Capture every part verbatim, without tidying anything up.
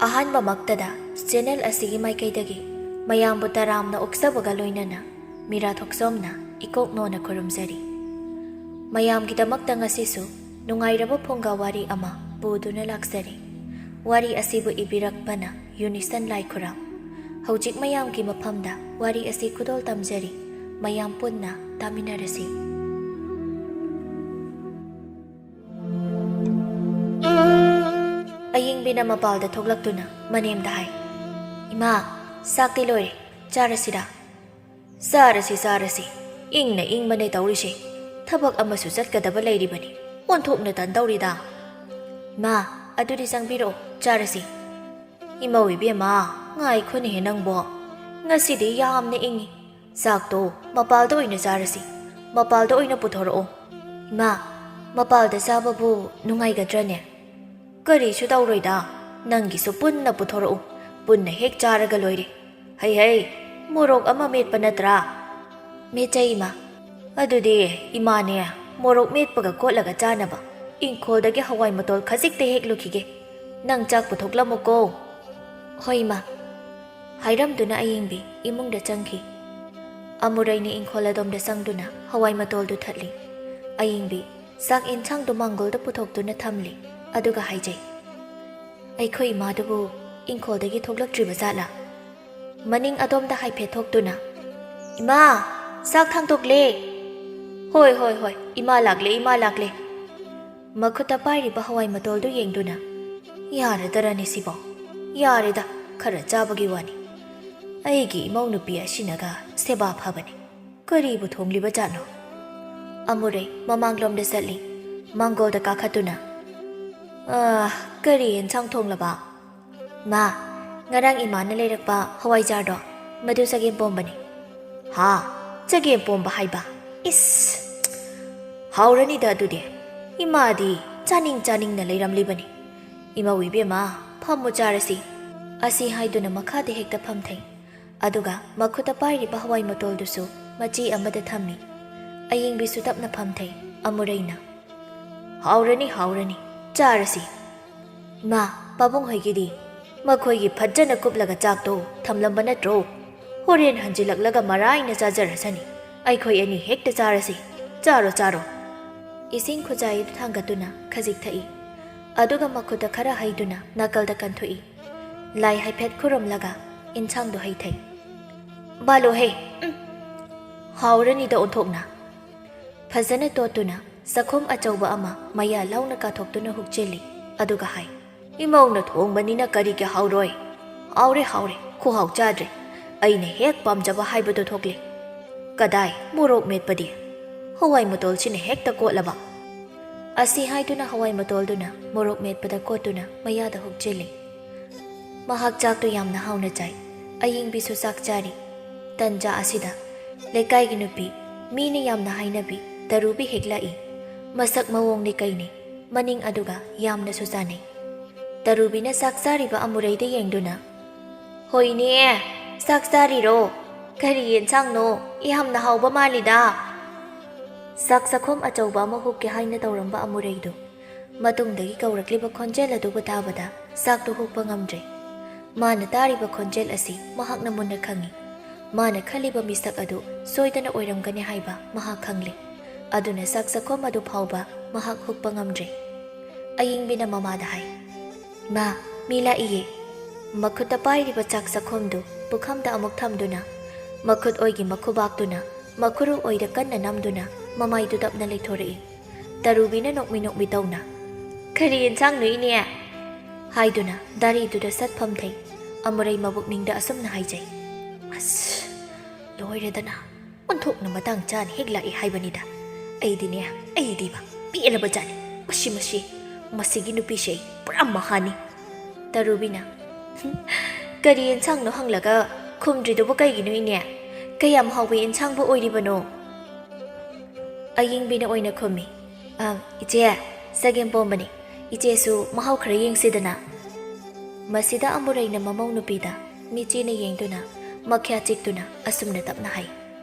ꯑꯍꯥꯟꯕꯃꯛꯇꯗ channel ꯑꯁꯤꯒꯤ ꯃꯥꯏꯀꯩꯗꯒꯤ ꯃꯌꯥꯝꯕꯨ ꯇꯔꯥꯝꯅ ꯑꯣꯛꯆꯕꯒ ꯂꯣꯏꯅꯅ ꯃꯤꯔꯥ ꯊꯣꯛꯆꯣꯝꯅ ꯏꯀꯣꯛ ꯅꯣꯟꯅ ꯈꯨꯔꯨꯝꯖꯔꯤ꯫ ꯃꯌꯥꯝꯒꯤꯗꯃꯛꯇ ꯉꯁꯤꯁꯨ ꯅꯨꯡꯉꯥꯏꯔꯕ ꯐꯨꯡꯒꯥ ꯋꯥꯔꯤ ꯑꯃ ꯄꯨꯗꯨꯅ ꯂꯥꯛꯆꯔꯤ꯫ ꯋꯥꯔꯤ ꯑꯁꯤꯕꯨ ꯏꯕꯤꯔꯛꯄꯅ ꯌꯨꯅꯤꯁꯟ ꯂꯥꯏꯈꯨꯔꯥꯝ꯫ ꯍꯧꯖꯤꯛ ꯃꯌꯥꯝꯒꯤ ꯃꯐꯝꯗ ꯋꯥꯔꯤ ꯑꯁꯤ ꯈꯨꯗꯣꯜ ꯇꯝꯖꯔꯤ꯫ ꯃꯌꯥꯝ ꯄꯨꯟꯅ ꯇꯥꯃꯤꯟꯅꯔꯁꯤ꯫ ꯑꯌꯤꯡꯕꯤꯅ ꯃꯄꯥꯜꯗ ꯊꯣꯛꯂꯛꯇꯨꯅ ꯃꯅꯦꯝꯗ ꯍꯥꯏ, "ꯏꯃꯥ, ꯆꯥꯛꯇꯤ ꯂꯣꯏꯔꯦ, ꯆꯥꯔꯁꯤꯔꯥ?" "ꯆꯥꯔꯁꯤ, ꯆꯥꯔꯁꯤ꯫ ꯏꯪꯅ ꯏꯪꯕꯅꯦ ꯇꯧꯔꯤꯁꯦ꯫ ꯊꯕꯛ ꯑꯃꯁꯨ ꯆꯠꯀꯗꯕ ꯂꯩꯔꯤꯕꯅꯤ꯫ ꯑꯣꯟꯊꯣꯛꯅ ꯇꯟꯗꯧꯔꯤꯗ꯫" "ꯏꯃꯥ, ꯑꯗꯨꯗꯤ ꯆꯪꯕꯤꯔꯛꯑꯣ, ꯆꯥꯔꯁꯤ꯫" "ꯏꯃꯧ ꯏꯕꯦꯝꯃ, ꯉꯥꯏꯈꯣꯅꯦꯍꯦ ꯅꯪꯕꯣ꯫ ꯉꯁꯤꯗꯤ ꯌꯥꯝꯅ ꯏꯪꯉꯤ꯫ ꯆꯥꯛꯇꯣ ꯃꯄꯥꯜꯗ ꯑꯣꯏꯅ ꯆꯥꯔꯁꯤ꯫ ꯃꯄꯥꯜꯗ ꯑꯣꯏꯅ ꯄꯨꯊꯣꯔꯛꯑꯣ꯫" "ꯏꯃꯥ, ꯃꯄꯥꯜꯗ ꯆꯥꯕꯕꯨ ꯅꯨꯡꯉꯥꯏꯒꯗ꯭ꯔꯅꯦ?" "ꯀꯔꯤꯁꯨ ꯇꯧꯔꯣꯏꯗ, ꯅꯪꯒꯤꯁꯨ ꯄꯨꯟꯅ ꯄꯨꯊꯣꯔꯛꯎ, ꯄꯨꯟꯅ ꯍꯦꯛ ꯆꯥꯔꯒ ꯂꯣꯏꯔꯦ꯫ ꯍꯩ ꯍꯩ, ꯃꯣꯔꯣꯛ ꯑꯃ ꯃꯦꯠꯄ ꯅꯠꯇ꯭ꯔꯥ?" "ꯃꯦꯠꯆꯩ, ꯏꯃꯥ꯫" "ꯑꯗꯨꯗꯤ ꯏꯃꯥꯅꯦ, ꯃꯣꯔꯣꯛ ꯃꯦꯠꯄꯒ ꯀꯣꯠꯂꯒ ꯆꯥꯅꯕ ꯏꯪꯈꯣꯜꯗꯒꯤ ꯍꯋꯥꯏ ꯃꯇꯣꯜ ꯈꯖꯤꯛꯇ ꯍꯦꯛꯂꯨꯈꯤꯒꯦ꯫ ꯅꯪ ꯆꯥꯛ ꯄꯨꯊꯣꯛꯂꯝꯃꯨꯀꯣ꯫" "ꯍꯣꯏ, ꯏꯃꯥ꯫" ꯍꯥꯏꯔꯝꯗꯨꯅ ꯑꯌꯤꯡꯕꯤ ꯏꯃꯨꯡꯗ ꯆꯪꯈꯤ꯫ ꯑꯃꯨꯔꯩꯅ ꯏꯪꯈꯣꯜ ꯑꯗꯣꯝꯗ ꯆꯪꯗꯨꯅ ꯍꯋꯥꯏ ꯃꯇꯣꯜꯗꯨ ꯊꯠꯂꯤ꯫ ꯑꯌꯤꯡꯕꯤ ꯆꯥꯛ ꯏꯟꯁꯥꯡꯗꯨ ꯃꯥꯡꯒꯣꯜꯗ ꯄꯨꯊꯣꯛꯇꯨꯅ ꯊꯝꯂꯤ꯫ ꯑꯗꯨꯒ ꯍꯥꯏꯖꯩ, "ꯑꯩꯈꯣꯏ ꯏꯃꯥꯗꯨꯕꯨ ꯏꯪꯈꯣꯜꯗꯒꯤ ꯊꯣꯛꯂꯛꯇ꯭ꯔꯤꯕ ꯖꯥꯠꯂꯥ?" ꯃꯅꯤꯡ ꯑꯗꯣꯝꯗ ꯍꯥꯏꯐꯦꯠ ꯊꯣꯛꯇꯨꯅ, "ꯏꯃꯥ, ꯆꯥꯛ ꯊꯥꯡꯗꯣꯛꯂꯦ꯫" "ꯍꯣꯏ, ꯍꯣꯏ, ꯍꯣꯏ, ꯏꯃꯥ ꯂꯥꯛꯂꯦ, ꯏꯃꯥ ꯂꯥꯛꯂꯦ꯫" ꯃꯈꯨꯠꯇ ꯄꯥꯏꯔꯤꯕ ꯍꯋꯥꯏ ꯃꯇꯣꯜꯗꯨ ꯌꯦꯡꯗꯨꯅ, "ꯌꯥꯔꯗꯔꯅꯦ ꯁꯤꯕꯣ? ꯌꯥꯔꯦꯗ, ꯈꯔ ꯆꯥꯕꯒꯤ ꯋꯥꯅꯤ꯫ ꯑꯩꯒꯤ ꯏꯃꯧ ꯅꯨꯄꯤ ꯑꯁꯤꯅꯒ ꯁꯦꯕꯥ ꯐꯕꯅꯤ꯫ ꯀꯔꯤꯕꯨ ꯊꯣꯡꯂꯤꯕ ꯖꯥꯠꯅꯣ?" ꯑꯃꯨꯔꯩ ꯃꯃꯥꯡꯂꯣꯝꯗ ꯆꯠꯂꯤ꯫ ꯃꯥꯡꯒꯣꯜꯗ ꯀꯥꯈꯠꯇꯨꯅ, "ꯑꯥ, ꯀꯔꯤ ꯑꯦꯟꯁꯥꯡ ꯊꯣꯡꯂꯕ?" "ꯃꯥ, ꯉꯔꯥꯡ ꯏꯃꯥꯅ ꯂꯩꯔꯛꯄ ꯍꯋꯥꯏꯖꯥꯔꯗꯣ, ꯃꯗꯨ ꯆꯒꯦꯝ ꯄꯣꯝꯕꯅꯤ꯫" "ꯍꯥ? ꯆꯒꯦꯝ ꯄꯣꯝꯕ ꯍꯥꯏꯕ? ꯏꯁ! ꯍꯥꯎꯔꯅꯤꯗ ꯑꯗꯨꯗꯤ꯫ ꯏꯃꯥꯗꯤ ꯆꯥꯅꯤꯡ ꯆꯥꯅꯤꯡꯅ ꯂꯩꯔꯝꯂꯤꯕꯅꯤ꯫ ꯏꯃꯧ ꯏꯕꯦꯝꯃ, ꯐꯝꯃꯨ ꯆꯥꯔꯁꯤ꯫" ꯑꯁꯤ ꯍꯥꯏꯗꯨꯅ ꯃꯈꯥꯗ ꯍꯦꯛꯇ ꯐꯝꯊꯩ꯫ ꯑꯗꯨꯒ ꯃꯈꯨꯠꯇ ꯄꯥꯏꯔꯤꯕ ꯍꯋꯥꯏ ꯃꯇꯣꯜꯗꯨꯁꯨ ꯃꯆꯦ ꯑꯃꯗ ꯊꯝꯃꯤ꯫ ꯑꯌꯤꯡꯕꯤꯁꯨ ꯇꯞꯅ ꯐꯝꯊꯩ꯫ ꯑꯃꯨꯔꯩꯅ, "ꯍꯥꯎꯔꯅꯤ, ꯍꯥꯎꯔꯅꯤ, ꯆꯥꯔꯁꯤ꯫" "ꯏꯃꯥ, ꯄꯥꯕꯨꯡ ꯍꯣꯏꯒꯤꯗꯤ?" "ꯃꯈꯣꯏꯒꯤ ꯐꯖꯅ ꯀꯨꯞꯂꯒ ꯆꯥꯛꯇꯣ ꯊꯝꯂꯝꯕ ꯅꯠꯇ꯭ꯔꯣ? ꯍꯣꯔꯦꯟ ꯍꯟꯖꯤꯜꯂꯛꯂꯒ ꯃꯔꯥꯏꯅ ꯆꯥꯖꯔꯁꯅꯤ꯫ ꯑꯩꯈꯣꯏ ꯑꯅꯤ ꯍꯦꯛꯇ ꯆꯥꯔꯁꯤ꯫ ꯆꯥꯔꯣ, ꯆꯥꯔꯣ꯫" ꯏꯁꯤꯡ ꯈꯨꯖꯥꯏ ꯑꯗꯨ ꯊꯥꯡꯒꯠꯇꯨꯅ ꯈꯖꯤꯛ ꯊꯛꯏ꯫ ꯑꯗꯨꯒ ꯃꯈꯨꯠꯇ ꯈꯔ ꯍꯩꯗꯨꯅ ꯅꯥꯀꯜꯗ ꯀꯟꯊꯣꯛꯏ꯫ ꯂꯥꯏ ꯍꯥꯏꯐꯦꯠ ꯈꯨꯔꯨꯝꯂꯒ ꯏꯟꯁꯥꯡꯗꯣ ꯍꯩꯊꯩ꯫ "ꯕꯥꯂꯣꯍꯦ, ꯎꯝ꯫ ꯍꯥꯎꯔꯅꯤꯗ ꯑꯣꯟꯊꯣꯛꯅ꯫" ꯐꯖꯅ ꯇꯣꯠꯇꯨꯅ ꯆꯥꯛꯈꯨꯝ ꯑꯆꯧꯕ ꯑꯃ ꯃꯌꯥ ꯂꯥꯎꯅ ꯀꯥꯊꯣꯛꯇꯨꯅ ꯍꯨꯛꯆꯤꯜꯂꯤ꯫ ꯑꯗꯨꯒ ꯍꯥꯏ, "ꯏꯃꯧꯅ ꯊꯣꯡꯕꯅꯤꯅ ꯀꯔꯤꯒꯤ ꯍꯥꯎꯔꯣꯏ? ꯍꯥꯎꯔꯦ, ꯍꯥꯎꯔꯦ, ꯈꯨꯍꯥꯎ ꯆꯥꯗ꯭ꯔꯦ꯫ ꯑꯩꯅ ꯍꯦꯛ ꯄꯥꯝꯖꯕ ꯍꯥꯏꯕꯗꯨ ꯊꯣꯛꯂꯦ꯫ ꯀꯗꯥꯏ ꯃꯣꯔꯣꯛ ꯃꯦꯠꯄꯗꯤ? ꯍꯋꯥꯏ ꯃꯇꯣꯜꯁꯤꯅ ꯍꯦꯛꯇ ꯀꯣꯠꯂꯕ꯫" ꯑꯁꯤ ꯍꯥꯏꯗꯨꯅ ꯍꯋꯥꯏ ꯃꯇꯣꯜꯗꯨꯅ ꯃꯣꯔꯣꯛ ꯃꯦꯠꯄꯗ ꯀꯣꯠꯇꯨꯅ ꯃꯌꯥꯗ ꯍꯨꯛꯆꯤꯜꯂꯤ꯫ ꯃꯍꯥꯛ ꯆꯥꯛꯇꯨ ꯌꯥꯝꯅ ꯍꯥꯎꯅ ꯆꯥꯏ꯫ ꯑꯌꯤꯡꯕꯤꯁꯨ ꯆꯥꯛ ꯆꯥꯔꯤ꯫ ꯇꯟꯖꯥ ꯑꯁꯤꯗ ꯂꯩꯀꯥꯏꯒꯤ ꯅꯨꯄꯤ, ꯃꯤꯅ ꯌꯥꯝꯅ ꯍꯥꯏꯅꯕꯤ ꯇꯔꯨꯕꯤ ꯍꯦꯛ ꯂꯥꯛꯏ꯫ ꯃꯁꯛ ꯃꯑꯣꯡꯗꯤ ꯀꯩꯅꯤ, ꯃꯅꯤꯡ ꯑꯗꯨꯒ ꯌꯥꯝꯅꯁꯨ ꯆꯥꯅꯩ꯫ ꯇꯔꯨꯕꯤꯅ ꯆꯥꯛ ꯆꯥꯔꯤꯕ ꯑꯃꯨꯔꯩꯗ ꯌꯦꯡꯗꯨꯅ, "ꯍꯣꯏꯅꯦ, ꯆꯥꯛ ꯆꯥꯔꯤꯔꯣ? ꯀꯔꯤ ꯌꯦꯟꯁꯥꯡꯅꯣ? ꯌꯥꯝꯅ ꯍꯥꯎꯕ ꯃꯥꯜꯂꯤꯗ꯫" ꯆꯥꯛ ꯆꯥꯛꯈꯨꯝ ꯑꯆꯧꯕ ꯑꯃ ꯍꯨꯛꯀꯦ ꯍꯥꯏꯅ ꯇꯧꯔꯝꯕ ꯑꯃꯨꯔꯩꯗꯨ ꯃꯇꯨꯡꯗꯒꯤ ꯀꯧꯔꯛꯂꯤꯕ ꯈꯣꯟꯖꯦꯜ ꯑꯗꯨꯕꯨ ꯇꯥꯕꯗ ꯆꯥꯛꯇꯨ ꯍꯨꯛꯄ ꯉꯝꯗ꯭ꯔꯦ꯫ ꯃꯥꯅ ꯇꯥꯔꯤꯕ ꯈꯣꯟꯖꯦꯜ ꯑꯁꯤ ꯃꯍꯥꯛꯅ ꯃꯨꯟꯅ ꯈꯪꯏ꯫ ꯃꯥꯅ ꯈꯜꯂꯤꯕ ꯃꯤꯁꯛ ꯑꯗꯨ ꯁꯣꯏꯗꯅ ꯑꯣꯏꯔꯝꯒꯅꯤ ꯍꯥꯏꯕ ꯃꯍꯥꯛ ꯈꯪꯂꯦ꯫ ꯑꯗꯨꯅ ꯆꯥꯛ ꯆꯥꯛꯈꯨꯝ ꯑꯗꯨ ꯐꯥꯎꯕ ꯃꯍꯥꯛ ꯍꯨꯛꯄ ꯉꯝꯗ꯭ꯔꯦ꯫ ꯑꯌꯤꯡꯕꯤꯅ ꯃꯃꯥꯗ ꯍꯥꯏ, "ꯏꯃꯥ, ꯃꯤ ꯂꯥꯛꯏꯌꯦ꯫" ꯃꯈꯨꯠꯇ ꯄꯥꯏꯔꯤꯕ ꯆꯥꯛ ꯆꯥꯛꯈꯨꯝꯗꯨ ꯄꯨꯈꯝꯗ ꯑꯃꯨꯛ ꯊꯝꯗꯨꯅ, ꯃꯈꯨꯠ ꯑꯣꯏꯒꯤ ꯃꯈꯨꯕꯥꯛꯇꯨꯅ ꯃꯈꯨꯔꯨ ꯑꯣꯏꯗ ꯀꯟꯅ ꯅꯝꯗꯨꯅ ꯃꯃꯥꯏꯗꯨ ꯇꯞꯅ ꯂꯩꯊꯣꯔꯛꯏ꯫ ꯇꯔꯨꯕꯤꯅ ꯅꯣꯛꯃꯤ ꯅꯣꯛꯃꯤ ꯇꯧꯅ, "ꯀꯔꯤ ꯌꯦꯟꯁꯥꯡꯅꯣ, ꯏꯅꯦ?" ꯍꯥꯏꯗꯨꯅ ꯗꯥꯔꯤꯗꯨꯗ ꯁꯠ ꯐꯝꯊꯩ꯫ ꯑꯃꯨꯔꯩ ꯃꯕꯨꯛꯅꯤꯡꯗ ꯑꯁꯨꯝꯅ ꯍꯥꯏꯖꯩ, "ꯑꯁ, ꯂꯣꯏꯔꯦꯗꯅ, ꯑꯣꯟꯊꯣꯛꯅ ꯃꯇꯥꯡ ꯆꯥꯅ ꯍꯦꯛ ꯂꯥꯛꯏ ꯍꯥꯏꯕꯅꯤꯗ꯫ ꯑꯩꯗꯤꯅꯦ, ꯑꯩꯗꯤꯕ ꯄꯦꯜꯂꯕ ꯖꯥꯠꯅꯤ꯫ ꯃꯁꯤ, ꯃꯁꯤ, ꯃꯁꯤꯒꯤ ꯅꯨꯄꯤꯁꯦ ꯑꯩ ꯄꯨꯔꯥ ꯃꯍꯥꯅꯤ꯫" ꯇꯔꯨꯕꯤꯅ, "ꯀꯔꯤ ꯌꯦꯟꯁꯥꯡꯅꯣ ꯍꯪꯂꯒ ꯈꯨꯝꯗ꯭ꯔꯤꯗꯨꯕꯨ ꯀꯩꯒꯤꯅꯣ, ꯏꯅꯦ? ꯀꯌꯥꯝ ꯍꯥꯎꯕ ꯌꯦꯟꯁꯥꯡꯕꯨ ꯑꯣꯏꯔꯤꯕꯅꯣ?" ꯑꯌꯤꯡꯕꯤꯅ ꯑꯣꯏꯅ ꯈꯨꯝꯃꯤ, "ꯑ, ꯏꯆꯦ, ꯆꯒꯦꯝ ꯄꯣꯝꯕꯅꯤ꯫ ꯏꯆꯦꯁꯨ ꯃꯍꯥꯎ ꯈꯔ ꯌꯦꯡꯁꯤꯗꯅ꯫" ꯃꯁꯤꯗ ꯑꯃꯨꯔꯩꯅ ꯃꯃꯧ ꯅꯨꯄꯤꯗ ꯃꯤꯆꯤꯅ ꯌꯦꯡꯗꯨꯅ ꯃꯈ꯭ꯌꯥ ꯆꯤꯛꯇꯨꯅ ꯑꯁꯨꯝꯅ ꯇꯞꯅ ꯍꯥꯏ,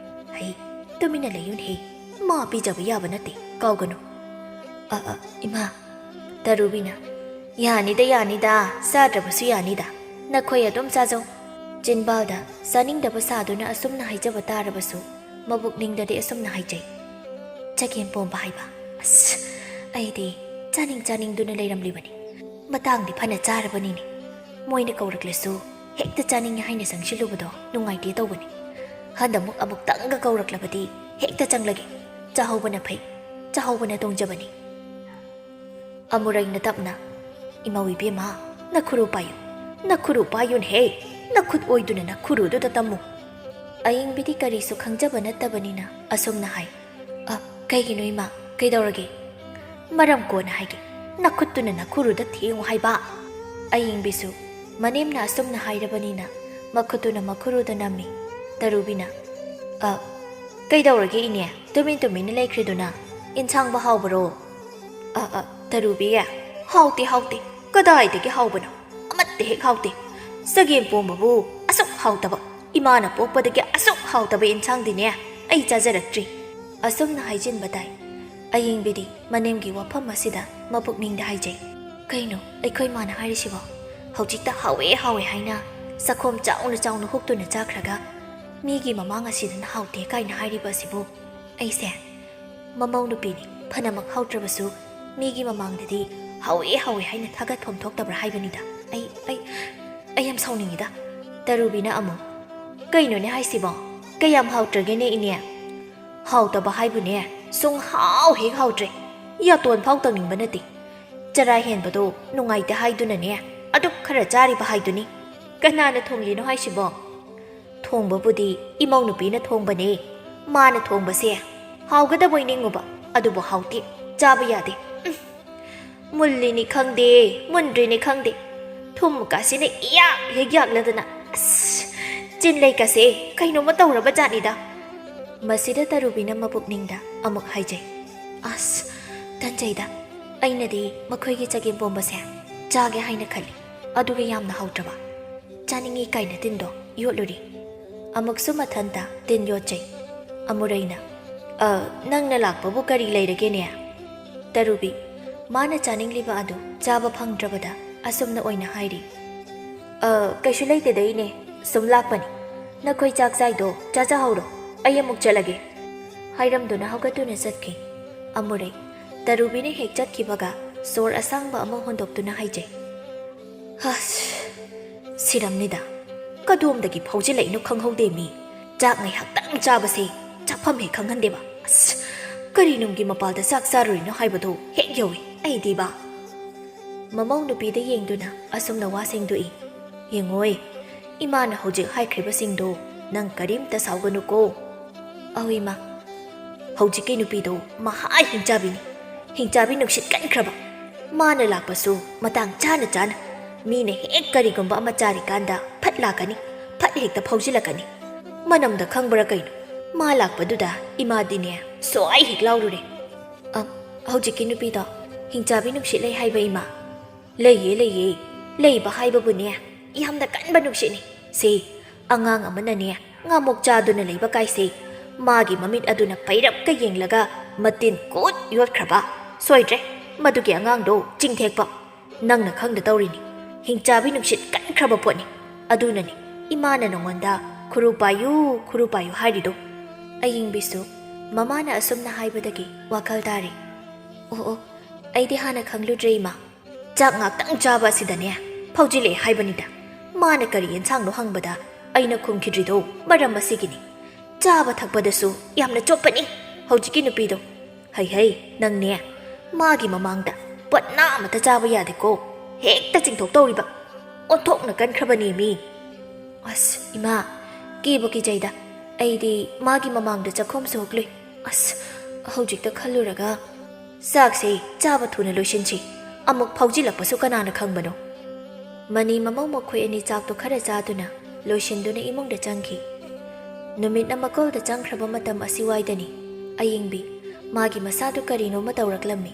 "ꯍꯩ, ꯇꯨꯃꯤꯟꯅ ꯂꯩꯌꯨꯅꯦꯍꯦ꯫ ꯃꯥ ꯄꯤꯖꯕ ꯌꯥꯕ ꯅꯠꯇꯦ, ꯀꯥꯎꯒꯅꯨ꯫" "ꯑ, ꯑ, ꯏꯃꯥ꯫" ꯇꯔꯨꯕꯤꯅ, "ꯌꯥꯅꯤꯗ, ꯌꯥꯅꯤꯗ, ꯆꯥꯗ꯭ꯔꯕꯁꯨ ꯌꯥꯅꯤꯗ꯫ ꯅꯈꯣꯏ ꯑꯗꯨꯝ ꯆꯥꯖꯧ꯫ ꯆꯤꯟꯕꯥꯜꯗ ꯆꯥꯅꯤꯡꯗꯕ ꯁꯥꯗꯨꯅ ꯑꯁꯨꯝꯅ ꯍꯥꯏꯖꯕ ꯇꯥꯔꯕꯁꯨ, ꯃꯕꯨꯛꯅꯤꯡꯗꯗꯤ ꯑꯁꯨꯝꯅ ꯍꯥꯏꯖꯩ, "ꯆꯒꯦꯝ ꯄꯣꯝꯕ ꯍꯥꯏꯕ꯫ ꯑꯁ, ꯑꯩꯗꯤ ꯆꯥꯅꯤꯡ ꯆꯥꯅꯤꯡꯗꯨꯅ ꯂꯩꯔꯝꯂꯤꯕꯅꯤ꯫ ꯃꯇꯥꯡꯗꯤ ꯐꯅ ꯆꯥꯔꯕꯅꯤꯅꯦ꯫ ꯃꯣꯏꯅ ꯀꯧꯔꯛꯂꯁꯨ ꯍꯦꯛꯇ ꯆꯥꯅꯤꯡꯉꯦ ꯍꯥꯏꯅ ꯆꯪꯁꯤꯜꯂꯨꯕꯗꯣ ꯅꯨꯡꯉꯥꯏꯇꯦ ꯇꯧꯕꯅꯤ꯫ ꯍꯟꯗꯃꯨꯛ ꯑꯃꯨꯛꯇꯪꯒ ꯀꯧꯔꯛꯂꯕꯗꯤ ꯍꯦꯛꯇ ꯆꯪꯂꯒꯦ꯫ ꯆꯥꯍꯧꯕꯅ ꯐꯩ, ꯆꯥꯍꯧꯕꯅ ꯇꯣꯡꯖꯕꯅꯤ"꯫ ꯑꯃꯨꯔꯩꯅ ꯇꯞꯅ, "ꯏꯃꯧ ꯏꯕꯦꯝꯃ, ꯅꯈꯨꯔꯨ ꯄꯥꯏꯌꯨ, ꯅꯈꯨꯔꯨ ꯄꯥꯏꯌꯨꯅꯍꯦ, ꯅꯈꯨꯠ ꯑꯣꯏꯗꯨꯅ ꯅꯈꯨꯔꯨꯗꯨꯗ ꯇꯝꯃꯨ"꯫ ꯑꯌꯤꯡꯕꯤꯗꯤ ꯀꯔꯤꯁꯨ ꯈꯪꯖꯕ ꯅꯠꯇꯕꯅꯤꯅ ꯑꯁꯨꯝꯅ ꯍꯥꯏ, "ꯑ, ꯀꯩꯒꯤꯅꯣ ꯏꯃꯥ, ꯀꯩꯗꯧꯔꯒꯦ?" "ꯃꯔꯝ ꯀꯣꯟꯅ ꯍꯥꯏꯒꯦ, ꯅꯈꯨꯠꯇꯨꯅ ꯅꯈꯨꯔꯨꯗ ꯊꯦꯡꯉꯨ ꯍꯥꯏꯕ"꯫ ꯑꯌꯤꯡꯕꯤꯁꯨ ꯃꯅꯦꯝꯅ ꯑꯁꯨꯝꯅ ꯍꯥꯏꯔꯕꯅꯤꯅ ꯃꯈꯨꯠꯇꯨꯅ ꯃꯈꯨꯔꯨꯗ ꯅꯝꯃꯤ꯫ ꯇꯔꯨꯕꯤꯅ, "ꯑ, ꯀꯩꯗꯧꯔꯒꯦ ꯏꯅꯦ, ꯇꯨꯃꯤꯟ ꯇꯨꯃꯤꯟꯅ ꯂꯩꯈ꯭ꯔꯤꯗꯨꯅ? ꯏꯟꯁꯥꯡꯕꯨ ꯍꯥꯎꯕꯔꯣ?" "ꯑ, ꯑ, ꯇꯔꯨꯕꯤ, ꯍꯥꯎꯇꯦ, ꯍꯥꯎꯇꯦ, ꯀꯗꯥꯏꯗꯒꯤ ꯍꯥꯎꯕꯅꯣ? ꯑꯃꯠꯇ ꯍꯦꯛ ꯍꯥꯎꯇꯦ꯫ ꯆꯒꯦꯝ ꯄꯣꯝꯕꯕꯨ ꯑꯁꯨꯛ ꯍꯥꯎꯇꯕ, ꯏꯃꯥꯅ ꯄꯣꯛꯄꯗꯒꯤ ꯑꯁꯨꯛ ꯍꯥꯎꯇꯕ ꯏꯟꯁꯥꯡꯗꯤꯅꯦ ꯑꯩ ꯆꯥꯖꯔꯛꯇ꯭ꯔꯤ"꯫ ꯑꯁꯨꯝꯅ ꯍꯥꯏꯖꯤꯟꯕ ꯇꯥꯏ꯫ ꯑꯌꯤꯡꯕꯤꯗꯤ ꯃꯅꯦꯝꯒꯤ ꯋꯥꯐꯝ ꯑꯁꯤꯗ ꯃꯄꯨꯛꯅꯤꯡꯗ ꯍꯥꯏꯖꯩ, "ꯀꯩꯅꯣ ꯑꯩꯈꯣꯏ ꯃꯥꯅ ꯍꯥꯏꯔꯤꯁꯤꯕꯣ? ꯍꯧꯖꯤꯛꯇ ꯍꯥꯎꯋꯦ ꯍꯥꯎꯋꯦ ꯍꯥꯏꯅ ꯆꯥꯛꯈꯣꯝ ꯆꯥꯎꯅ ꯆꯥꯎꯅ ꯍꯨꯛꯇꯨꯅ ꯆꯥꯈ꯭ꯔꯒ, ꯃꯤꯒꯤ ꯃꯃꯥꯡ ꯑꯁꯤꯗꯅ ꯍꯥꯎꯇꯦ ꯀꯥꯏꯅ ꯍꯥꯏꯔꯤꯕ ꯑꯁꯤꯕꯨ?" ꯑꯩꯁꯦ ꯃꯃꯧ ꯅꯨꯄꯤꯅꯤ, ꯐꯅꯃꯛ ꯍꯥꯎꯇ꯭ꯔꯕꯁꯨ ꯃꯤꯒꯤ ꯃꯃꯥꯡꯗꯗꯤ ꯍꯥꯎꯋꯦ ꯍꯥꯎꯋꯦ ꯍꯥꯏꯅ ꯊꯥꯒꯠꯐꯝ ꯊꯣꯛꯇꯕ꯭ꯔꯥ ꯍꯥꯏꯕꯅꯤꯗ꯫ ꯑꯩ, ꯑꯩ, ꯑꯩ ꯌꯥꯝ ꯁꯥꯎꯅꯤꯡꯉꯤꯗ꯫ ꯇꯔꯨꯕꯤꯅ ꯑꯃꯨꯛ, "ꯀꯩꯅꯣꯅꯦ ꯍꯥꯏꯁꯤꯕꯣ? ꯀꯌꯥꯝ ꯍꯥꯎꯇ꯭ꯔꯒꯦꯅꯦ ꯏꯅꯦ? ꯍꯥꯎꯇꯕ ꯍꯥꯏꯕꯨꯅꯦ, ꯁꯨꯡ ꯍꯥꯎ ꯍꯦꯛ ꯍꯥꯎꯇ꯭ꯔꯦ꯫ ꯌꯥꯇꯣꯟ ꯐꯥꯎ ꯇꯪꯅꯤꯡꯕ ꯅꯠꯇꯦ꯫ ꯆꯔꯥ ꯍꯦꯟꯕꯗꯣ ꯅꯨꯡꯉꯥꯏꯇꯦ ꯍꯥꯏꯗꯨꯅꯅꯦ, ꯑꯗꯨꯛ ꯈꯔ ꯆꯥꯔꯤꯕ ꯍꯥꯏꯗꯨꯅꯤ꯫ ꯀꯅꯥꯅ ꯊꯣꯡꯂꯤꯅꯣ ꯍꯥꯏꯁꯤꯕꯣ?" "ꯊꯣꯡꯕꯕꯨꯗꯤ ꯏꯃꯧ ꯅꯨꯄꯤꯅ ꯊꯣꯡꯕꯅꯦ꯫ ꯃꯥꯅ ꯊꯣꯡꯕꯁꯦ ꯍꯥꯎꯒꯗꯕꯣꯏ ꯅꯤꯡꯉꯨꯕ, ꯑꯗꯨꯕꯨ ꯍꯥꯎꯇꯦ, ꯆꯥꯕ ꯌꯥꯗꯦ꯫ ꯎꯝ, ꯃꯨꯜꯂꯤꯅꯤ ꯈꯪꯗꯦ, ꯃꯨꯟꯗ꯭ꯔꯤꯅꯤ ꯈꯪꯗꯦ, ꯊꯨꯝ ꯀꯥꯁꯤꯅ ꯏꯌꯥꯛ ꯍꯦꯛ ꯌꯥꯛꯂꯗꯅ, ꯑꯁ, ꯆꯤꯟ ꯂꯩꯀꯁꯦ ꯀꯩꯅꯣꯝꯃ ꯇꯧꯔꯕ ꯖꯥꯠꯅꯤꯗ"꯫ ꯃꯁꯤꯗ ꯇꯔꯨꯕꯤꯅ ꯃꯄꯨꯛꯅꯤꯡꯗ ꯑꯃꯨꯛ ꯍꯥꯏꯖꯩ, "ꯑꯁ, ꯇꯟꯖꯩꯗ, ꯑꯩꯅꯗꯤ ꯃꯈꯣꯏꯒꯤ ꯆꯒꯦꯝ ꯄꯣꯝꯕꯁꯦ ꯆꯥꯒꯦ ꯍꯥꯏꯅ ꯈꯜꯂꯤ, ꯑꯗꯨꯒ ꯌꯥꯝꯅ ꯍꯥꯎꯇ꯭ꯔꯕ꯫ ꯆꯥꯅꯤꯡꯉꯤ ꯀꯥꯏꯅ ꯇꯤꯟꯗꯣ ꯌꯣꯠꯂꯨꯔꯤ"꯫ ꯑꯃꯨꯛꯁꯨ ꯃꯊꯟꯇ ꯇꯤꯟ ꯌꯣꯠꯆꯩ꯫ ꯑꯃꯨꯔꯩꯅ, "ꯑ, ꯅꯪꯅ ꯂꯥꯛꯄꯕꯨ ꯀꯔꯤ ꯂꯩꯔꯒꯦꯅꯦ?" ꯇꯔꯨꯕꯤ, ꯃꯥꯅ ꯆꯥꯅꯤꯡꯂꯤꯕ ꯑꯗꯨ ꯆꯥꯕ ꯐꯪꯗ꯭ꯔꯕꯗ ꯑꯁꯨꯝꯅ ꯑꯣꯏꯅ ꯍꯥꯏꯔꯤ, "ꯑ, ꯀꯩꯁꯨ ꯂꯩꯇꯦꯗ, ꯏꯅꯦ, ꯁꯨꯝ ꯂꯥꯛꯄꯅꯤ꯫ ꯅꯈꯣꯏ ꯆꯥꯛ ꯆꯥꯏꯗꯣ ꯆꯥꯖꯍꯧꯔꯣ, ꯑꯩ ꯑꯃꯨꯛ ꯆꯠꯂꯒꯦ," ꯍꯥꯏꯔꯝꯗꯨꯅ ꯍꯧꯒꯠꯇꯨꯅ ꯆꯠꯈꯤ꯫ ꯑꯃꯨꯔꯩ ꯇꯔꯨꯕꯤꯅ ꯍꯦꯛ ꯆꯠꯈꯤꯕꯒ ꯁꯣꯔ ꯑꯁꯥꯡꯕ ꯑꯃ ꯍꯣꯟꯗꯣꯛꯇꯨꯅ ꯍꯥꯏꯖꯩ, "ꯍꯁ, ꯁꯤꯔꯝꯅꯤꯗ꯫ ꯀꯗꯣꯝꯗꯒꯤ ꯐꯥꯎꯖꯤꯜꯂꯛꯏꯅꯣ ꯈꯪꯍꯧꯗꯦ ꯃꯤ꯫ ꯆꯥꯛ ꯉꯥꯏꯍꯥꯛꯇꯪ ꯆꯥꯕꯁꯦ ꯆꯥꯐꯝ ꯍꯦꯛ ꯈꯪꯍꯟꯗꯦꯕ꯫ ꯑꯁ, ꯀꯔꯤ ꯅꯨꯡꯒꯤ ꯃꯄꯥꯜꯗ ꯆꯥꯛ ꯆꯥꯔꯨꯔꯤꯅꯣ ꯍꯥꯏꯕꯗꯣ ꯍꯦꯛ ꯌꯧꯏ ꯑꯩꯗꯤꯕ꯫" ꯃꯃꯧ ꯅꯨꯄꯤꯗ ꯌꯦꯡꯗꯨꯅ ꯑꯁꯨꯝꯅ ꯋꯥ ꯁꯦꯡꯗꯣꯛꯏ, "ꯌꯦꯡꯉꯣꯏ, ꯏꯃꯥꯅ ꯍꯧꯖꯤꯛ ꯍꯥꯏꯈ꯭ꯔꯤꯕꯁꯤꯡꯗꯣ ꯅꯪ ꯀꯔꯤꯝꯇ ꯁꯥꯎꯒꯅꯨꯀꯣ꯫ ꯑꯧ ꯏꯃꯥ, ꯍꯧꯖꯤꯛꯀꯤ ꯅꯨꯄꯤꯗꯣ ꯃꯍꯥ ꯍꯤꯡꯆꯥꯕꯤꯅꯤ, ꯍꯤꯡꯆꯥꯕꯤ ꯅꯨꯡꯁꯤꯠ ꯀꯟꯈ꯭ꯔꯕ꯫ ꯃꯥꯅ ꯂꯥꯛꯄꯁꯨ ꯃꯇꯥꯡ ꯆꯥꯅ ꯆꯥꯅ꯫ ꯃꯤꯅ ꯍꯦꯛ ꯀꯔꯤꯒꯨꯝꯕ ꯑꯃ ꯆꯥꯔꯤꯀꯥꯟꯗ ꯐꯠ ꯂꯥꯛꯀꯅꯤ, ꯐꯠ ꯍꯦꯛꯇ ꯐꯥꯎꯖꯤꯜꯂꯛꯀꯅꯤ꯫ ꯃꯅꯝꯗ ꯈꯪꯕ꯭ꯔꯥ ꯀꯩꯅꯣ? ꯃꯥ ꯂꯥꯛꯄꯗꯨꯗ ꯏꯃꯥꯗꯤꯅꯦ ꯁ꯭ꯋꯥꯏ ꯍꯦꯛ ꯂꯥꯎꯔꯨꯔꯦ꯫" "ꯑ, ꯍꯧꯖꯤꯛꯀꯤ ꯅꯨꯄꯤꯗꯣ ꯍꯤꯡꯆꯥꯕꯤ ꯅꯨꯡꯁꯤꯠ ꯂꯩ ꯍꯥꯏꯕ ꯏꯃꯥ?" "ꯂꯩꯌꯦ, ꯂꯩꯌꯦ꯫ ꯂꯩꯕ ꯍꯥꯏꯕꯕꯨꯅꯦ, ꯌꯥꯝꯅ ꯀꯟꯕ ꯅꯨꯡꯁꯤꯠꯅꯤ꯫ ꯁꯦ, ꯑꯉꯥꯡ ꯑꯃꯅꯅꯦ ꯉꯥꯃꯣꯛ ꯆꯥꯗꯨꯅ ꯂꯩꯕ ꯀꯥꯏꯁꯦ, ꯃꯥꯒꯤ ꯃꯃꯤꯠ ꯑꯗꯨꯅ ꯄꯩꯔꯞꯀ ꯌꯦꯡꯂꯒ ꯃꯇꯤꯟ ꯀꯨꯠ ꯌꯣꯠꯈ꯭ꯔꯕ꯫ ꯁꯣꯏꯗ꯭ꯔꯦ, ꯃꯗꯨꯒꯤ ꯑꯉꯥꯡꯗꯣ ꯆꯤꯡꯊꯦꯛꯄ꯫ ꯅꯪꯅ ꯈꯪꯗ ꯇꯧꯔꯤꯅꯤ꯫ ꯍꯤꯡꯆꯥꯕꯤ ꯅꯨꯡꯁꯤꯠ ꯀꯟꯈ꯭ꯔꯕ ꯄꯣꯠꯅꯤ꯫ ꯑꯗꯨꯅꯅꯤ ꯏꯃꯥꯅ ꯅꯉꯣꯟꯗ ꯈꯨꯔꯨ ꯄꯥꯏꯌꯨ, ꯈꯨꯔꯨ ꯄꯥꯏꯌꯨ ꯍꯥꯏꯔꯤꯗꯣ꯫" ꯑꯌꯤꯡꯕꯤꯁꯨ ꯃꯃꯥꯅ ꯑꯁꯨꯝꯅ ꯍꯥꯏꯕꯗꯒꯤ ꯋꯥꯈꯜ ꯇꯥꯔꯦ꯫ "ꯑꯣ, ꯑꯣ, ꯑꯩꯗꯤ ꯍꯥꯟꯅ ꯈꯪꯂꯨꯗ꯭ꯔꯦ ꯏꯃꯥ꯫ ꯆꯥꯛ ꯉꯥꯛꯇꯪ ꯆꯥꯕ ꯑꯁꯤꯗꯅꯦ ꯐꯥꯎꯖꯤꯜꯂꯛꯑꯦ ꯍꯥꯏꯕꯅꯤꯗ꯫ ꯃꯥꯅ ꯀꯔꯤ ꯌꯦꯟꯁꯥꯡꯅꯣ ꯍꯪꯕꯗ ꯑꯩꯅ ꯈꯨꯝꯈꯤꯗ꯭ꯔꯤꯗꯣ ꯃꯔꯝ ꯑꯁꯤꯒꯤꯅꯤ꯫ ꯆꯥꯕ ꯊꯛꯄꯗꯁꯨ ꯌꯥꯝꯅ ꯆꯣꯞꯄꯅꯤ ꯍꯧꯖꯤꯛꯀꯤ ꯅꯨꯄꯤꯗꯣ꯫ ꯍꯩ ꯍꯩ, ꯅꯪꯅꯦ, ꯃꯥꯒꯤ ꯃꯃꯥꯡꯗ ꯄꯣꯠꯅꯥ ꯑꯃꯠꯇ ꯆꯥꯕ ꯌꯥꯗꯦꯀꯣ꯫ ꯍꯦꯛꯇ ꯆꯤꯡꯊꯣꯛꯇꯧꯔꯤꯕ꯫ ꯑꯣꯟꯊꯣꯛꯅ ꯀꯟꯈ꯭ꯔꯕꯅꯦ ꯃꯤ꯫" "ꯑꯁ ꯏꯃꯥ, ꯀꯤꯕꯨ ꯀꯤꯖꯩꯗ꯫ ꯑꯩꯗꯤ ꯃꯥꯒꯤ ꯃꯃꯥꯡꯗ ꯆꯥꯛꯈꯨꯝ ꯁꯣꯛꯂꯨꯏ꯫ ꯑꯁ, ꯍꯧꯖꯤꯛꯇ ꯈꯜꯂꯨꯔꯒ꯫ ꯆꯥꯛꯁꯦ ꯆꯥꯕ ꯊꯨꯅ ꯂꯣꯏꯁꯤꯟꯁꯤ, ꯑꯃꯨꯛ ꯐꯥꯎꯖꯤꯜꯂꯛꯄꯁꯨ ꯀꯅꯥꯅ ꯈꯪꯕꯅꯣ꯫" ꯃꯅꯤ ꯃꯃꯧ ꯃꯈꯣꯏ ꯑꯅꯤ ꯆꯥꯛꯇꯣ ꯈꯔ ꯆꯥꯗꯨꯅ ꯂꯣꯏꯁꯤꯟꯗꯨꯅ ꯏꯃꯨꯡꯗ ꯆꯪꯈꯤ꯫ ꯅꯨꯃꯤꯠꯅ ꯃꯀꯣꯜꯗ ꯆꯪꯈ꯭ꯔꯕ ꯃꯇꯝ ꯑꯁꯤꯋꯥꯏꯗꯅꯤ ꯑꯌꯤꯡꯕꯤ ꯃꯥꯒꯤ ꯃꯁꯥꯗꯨ ꯀꯔꯤꯅꯣꯃ ꯇꯧꯔꯛꯂꯝꯃꯤ꯫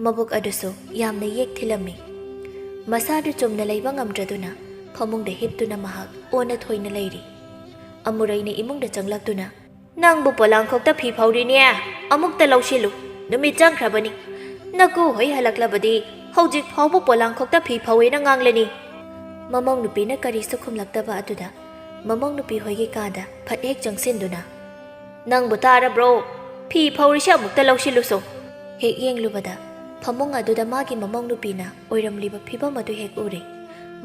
ꯃꯕꯨꯛ ꯑꯗꯨꯁꯨ ꯌꯥꯝꯅ ꯌꯦꯛ ꯊꯤꯜꯂꯝꯃꯤ꯫ ꯃꯁꯥꯗꯨ ꯆꯨꯝꯅ ꯂꯩꯕ ꯉꯝꯗ꯭ꯔꯗꯨꯅ ꯐꯃꯨꯡꯗ ꯍꯤꯞꯇꯨꯅ ꯃꯍꯥꯛ ꯑꯣꯟꯅ ꯊꯣꯏꯅ ꯂꯩꯔꯤ꯫ ꯑꯃꯨꯔꯩꯅ ꯏꯃꯨꯡꯗ ꯆꯪꯂꯛꯇꯨꯅ, "ꯅꯪꯕꯨ ꯄꯣꯂꯥꯡꯈꯣꯛꯇ ꯐꯤ ꯐꯧꯔꯤꯅꯦ, ꯑꯃꯨꯛꯇ ꯂꯧꯁꯤꯜꯂꯨ, ꯅꯨꯃꯤꯠ ꯆꯪꯈ꯭ꯔꯕꯅꯤ꯫ ꯅꯀꯨ ꯍꯣꯏ ꯍꯜꯂꯛꯂꯕꯗꯤ ꯍꯧꯖꯤꯛ ꯐꯥꯎꯕ ꯄꯣꯂꯥꯡꯈꯣꯛꯇ ꯐꯤ ꯐꯧꯋꯦꯅ ꯉꯥꯡꯂꯅꯤ꯫" ꯃꯃꯧ ꯅꯨꯄꯤꯅ ꯀꯔꯤꯁꯨ ꯈꯨꯝꯂꯛꯇꯕ ꯑꯗꯨꯗ ꯃꯃꯧ ꯅꯨꯄꯤ ꯍꯣꯏꯒꯤ ꯀꯥꯗ ꯐꯠ ꯍꯦꯛ ꯆꯪꯁꯤꯟꯗꯨꯅ, "ꯅꯪꯕꯨ ꯇꯥꯔꯕ꯭ꯔꯣ? ꯐꯤ ꯐꯧꯔꯤꯁꯦ ꯑꯃꯨꯛꯇ ꯂꯧꯁꯤꯜꯂꯨꯁꯣ꯫" ꯍꯦꯛ ꯌꯦꯡꯂꯨꯕꯗ ꯐꯃꯨꯡ ꯑꯗꯨꯗ ꯃꯥꯒꯤ ꯃꯃꯧ ꯅꯨꯄꯤꯅ ꯑꯣꯏꯔꯝꯂꯤꯕ ꯐꯤꯕꯝ ꯑꯗꯨ ꯍꯦꯛ ꯎꯔꯦ꯫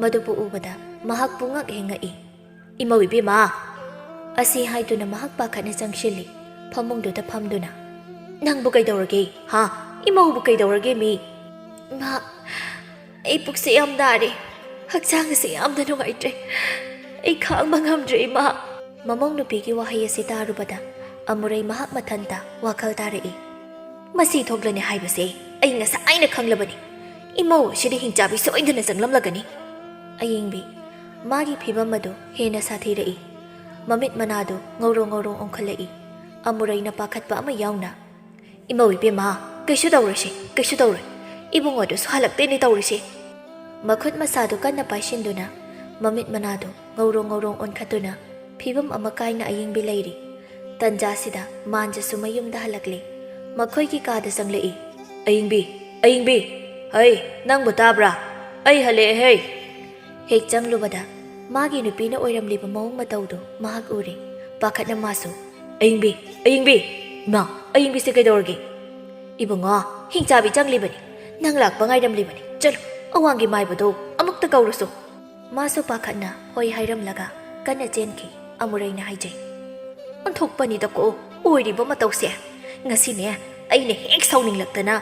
ꯃꯗꯨꯕꯨ ꯎꯕꯗ ꯃꯍꯥꯛ ꯄꯨꯡꯉꯛ ꯍꯦꯛ ꯉꯛꯏ꯫ "ꯏꯃꯧ ꯏꯕꯦꯝꯃ!" ꯑꯁꯤ ꯍꯥꯏꯗꯨꯅ ꯃꯍꯥꯛ ꯄꯥꯈꯠꯅ ꯆꯪꯁꯤꯜꯂꯤ, ꯐꯃꯨꯡꯗꯨꯗ ꯐꯝꯗꯨꯅ꯫ "ꯅꯪꯕꯨ ꯀꯩꯗꯧꯔꯒꯦ? ꯍꯥ? ꯏꯃꯧꯕꯨ ꯀꯩꯗꯧꯔꯒꯦ ꯃꯤ?" "ꯏꯃꯥ, ꯑꯩ ꯄꯨꯛꯁꯦ ꯌꯥꯝ ꯅꯥꯔꯦ, ꯍꯛꯆꯥꯡ ꯑꯁꯤ ꯌꯥꯝꯅ ꯅꯨꯡꯉꯥꯏꯇ꯭ꯔꯦ, ꯑꯩ ꯈꯥꯡꯕ ꯉꯝꯗ꯭ꯔꯦ ꯏꯃꯥ꯫" ꯃꯃꯧ ꯅꯨꯄꯤꯒꯤ ꯋꯥꯍꯩ ꯑꯁꯤ ꯇꯥꯔꯨꯕꯗ ꯑꯃꯨꯔꯩ ꯃꯍꯥꯛ ꯃꯊꯟꯇ ꯋꯥꯈꯜ ꯇꯥꯔꯛꯏ꯫ "ꯃꯁꯤ ꯊꯣꯛꯂꯅꯤ ꯍꯥꯏꯕꯁꯦ ꯑꯩ ꯉꯁꯥꯏꯅ ꯈꯪꯂꯕꯅꯤ꯫ ꯏꯃꯧ ꯑꯁꯤꯗ ꯍꯤꯡꯆꯥꯕꯤ ꯁꯣꯏꯗꯅ ꯆꯪꯂꯝꯂꯒꯅꯤ꯫" ꯑꯌꯤꯡꯕꯤ, ꯃꯥꯒꯤ ꯐꯤꯕꯝ ꯑꯗꯨ ꯍꯦꯟꯅ ꯁꯥꯊꯤꯔꯛꯏ꯫ ꯃꯃꯤꯠ ꯃꯅꯥꯗꯨ ꯉꯧꯔꯣꯡ ꯉꯧꯔꯣꯡ ꯑꯣꯟꯈꯠꯂꯛꯏ꯫ ꯑꯃꯨꯔꯩꯅ ꯄꯥꯈꯠꯄ ꯑꯃ ꯌꯥꯎꯅ, "ꯏꯃꯧ ꯏꯕꯦꯝꯃ, ꯀꯩꯁꯨ ꯇꯧꯔꯣꯏꯁꯦ, ꯀꯩꯁꯨ ꯇꯧꯔꯣꯏ꯫ ꯏꯕꯨꯡꯉꯣꯗꯨꯁꯨ ꯍꯜꯂꯛꯇꯦꯅꯦ ꯇꯧꯔꯤꯁꯦ꯫" ꯃꯈꯨꯠ ꯃꯁꯥꯗꯨ ꯀꯟꯅ ꯄꯥꯏꯁꯤꯟꯗꯨꯅ ꯃꯃꯤꯠ ꯃꯅꯥꯗꯨ ꯉꯧꯔꯣꯡ ꯉꯧꯔꯣꯡ ꯑꯣꯟꯈꯠꯇꯨꯅ ꯐꯤꯕꯝ ꯑꯃ ꯀꯥꯏꯅ ꯑꯌꯤꯡꯕꯤ ꯂꯩꯔꯤ꯫ ꯇꯟꯖꯥꯁꯤꯗ ꯃꯥꯟꯖꯁꯨ ꯃꯌꯨꯝꯗ ꯍꯜꯂꯛꯂꯦ꯫ ꯃꯈꯣꯏꯒꯤ ꯀꯥꯗ ꯆꯪꯂꯛꯏ꯫ "ꯑꯌꯤꯡꯕꯤ, ꯑꯌꯤꯡꯕꯤ, ꯍꯩ, ꯅꯪꯕꯨ ꯇꯥꯕ꯭ꯔꯥ? ꯑꯩ ꯍꯜꯂꯛꯑꯦ ꯍꯩ꯫" ꯍꯦꯛ ꯆꯪꯂꯨꯕꯗ ꯃꯥꯒꯤ ꯅꯨꯄꯤꯅ ꯑꯣꯏꯔꯝꯂꯤꯕ ꯃꯑꯣꯡ ꯃꯇꯧꯗꯨ ꯃꯍꯥꯛ ꯎꯔꯦ꯫ ꯄꯥꯈꯠꯅ ꯃꯥꯁꯨ, "ꯑꯌꯤꯡꯕꯤ, ꯑꯌꯤꯡꯕꯤ! ꯏꯃꯥ, ꯑꯌꯤꯡꯕꯤꯁꯦ ꯀꯩꯗꯧꯔꯒꯦ?" "ꯏꯕꯨꯡꯉꯣ, ꯍꯤꯡꯆꯥꯕꯤ ꯆꯪꯂꯤꯕꯅꯤ, ꯅꯪ ꯂꯥꯛꯄ ꯉꯥꯏꯔꯝꯂꯤꯕꯅꯤ꯫ ꯆꯠꯂꯨ, ꯑꯋꯥꯡꯒꯤ ꯃꯥꯏꯕꯗꯣ ꯑꯃꯨꯛꯇ ꯀꯧꯔꯨꯁꯨ꯫" ꯃꯥꯁꯨ ꯄꯥꯈꯠꯅ ꯍꯣꯏ ꯍꯥꯏꯔꯝꯂꯒ ꯀꯟꯅ ꯆꯦꯟꯈꯤ꯫ ꯑꯃꯨꯔꯩꯅ ꯍꯥꯏꯖꯩ, "ꯑꯣꯟꯊꯣꯛꯄꯅꯤꯗꯀꯣ ꯑꯣꯏꯔꯤꯕ ꯃꯇꯧꯁꯦ꯫ ꯉꯁꯤꯅꯦ ꯑꯩꯅ ꯍꯦꯛ ꯁꯥꯎꯅꯤꯡꯂꯛꯇꯅ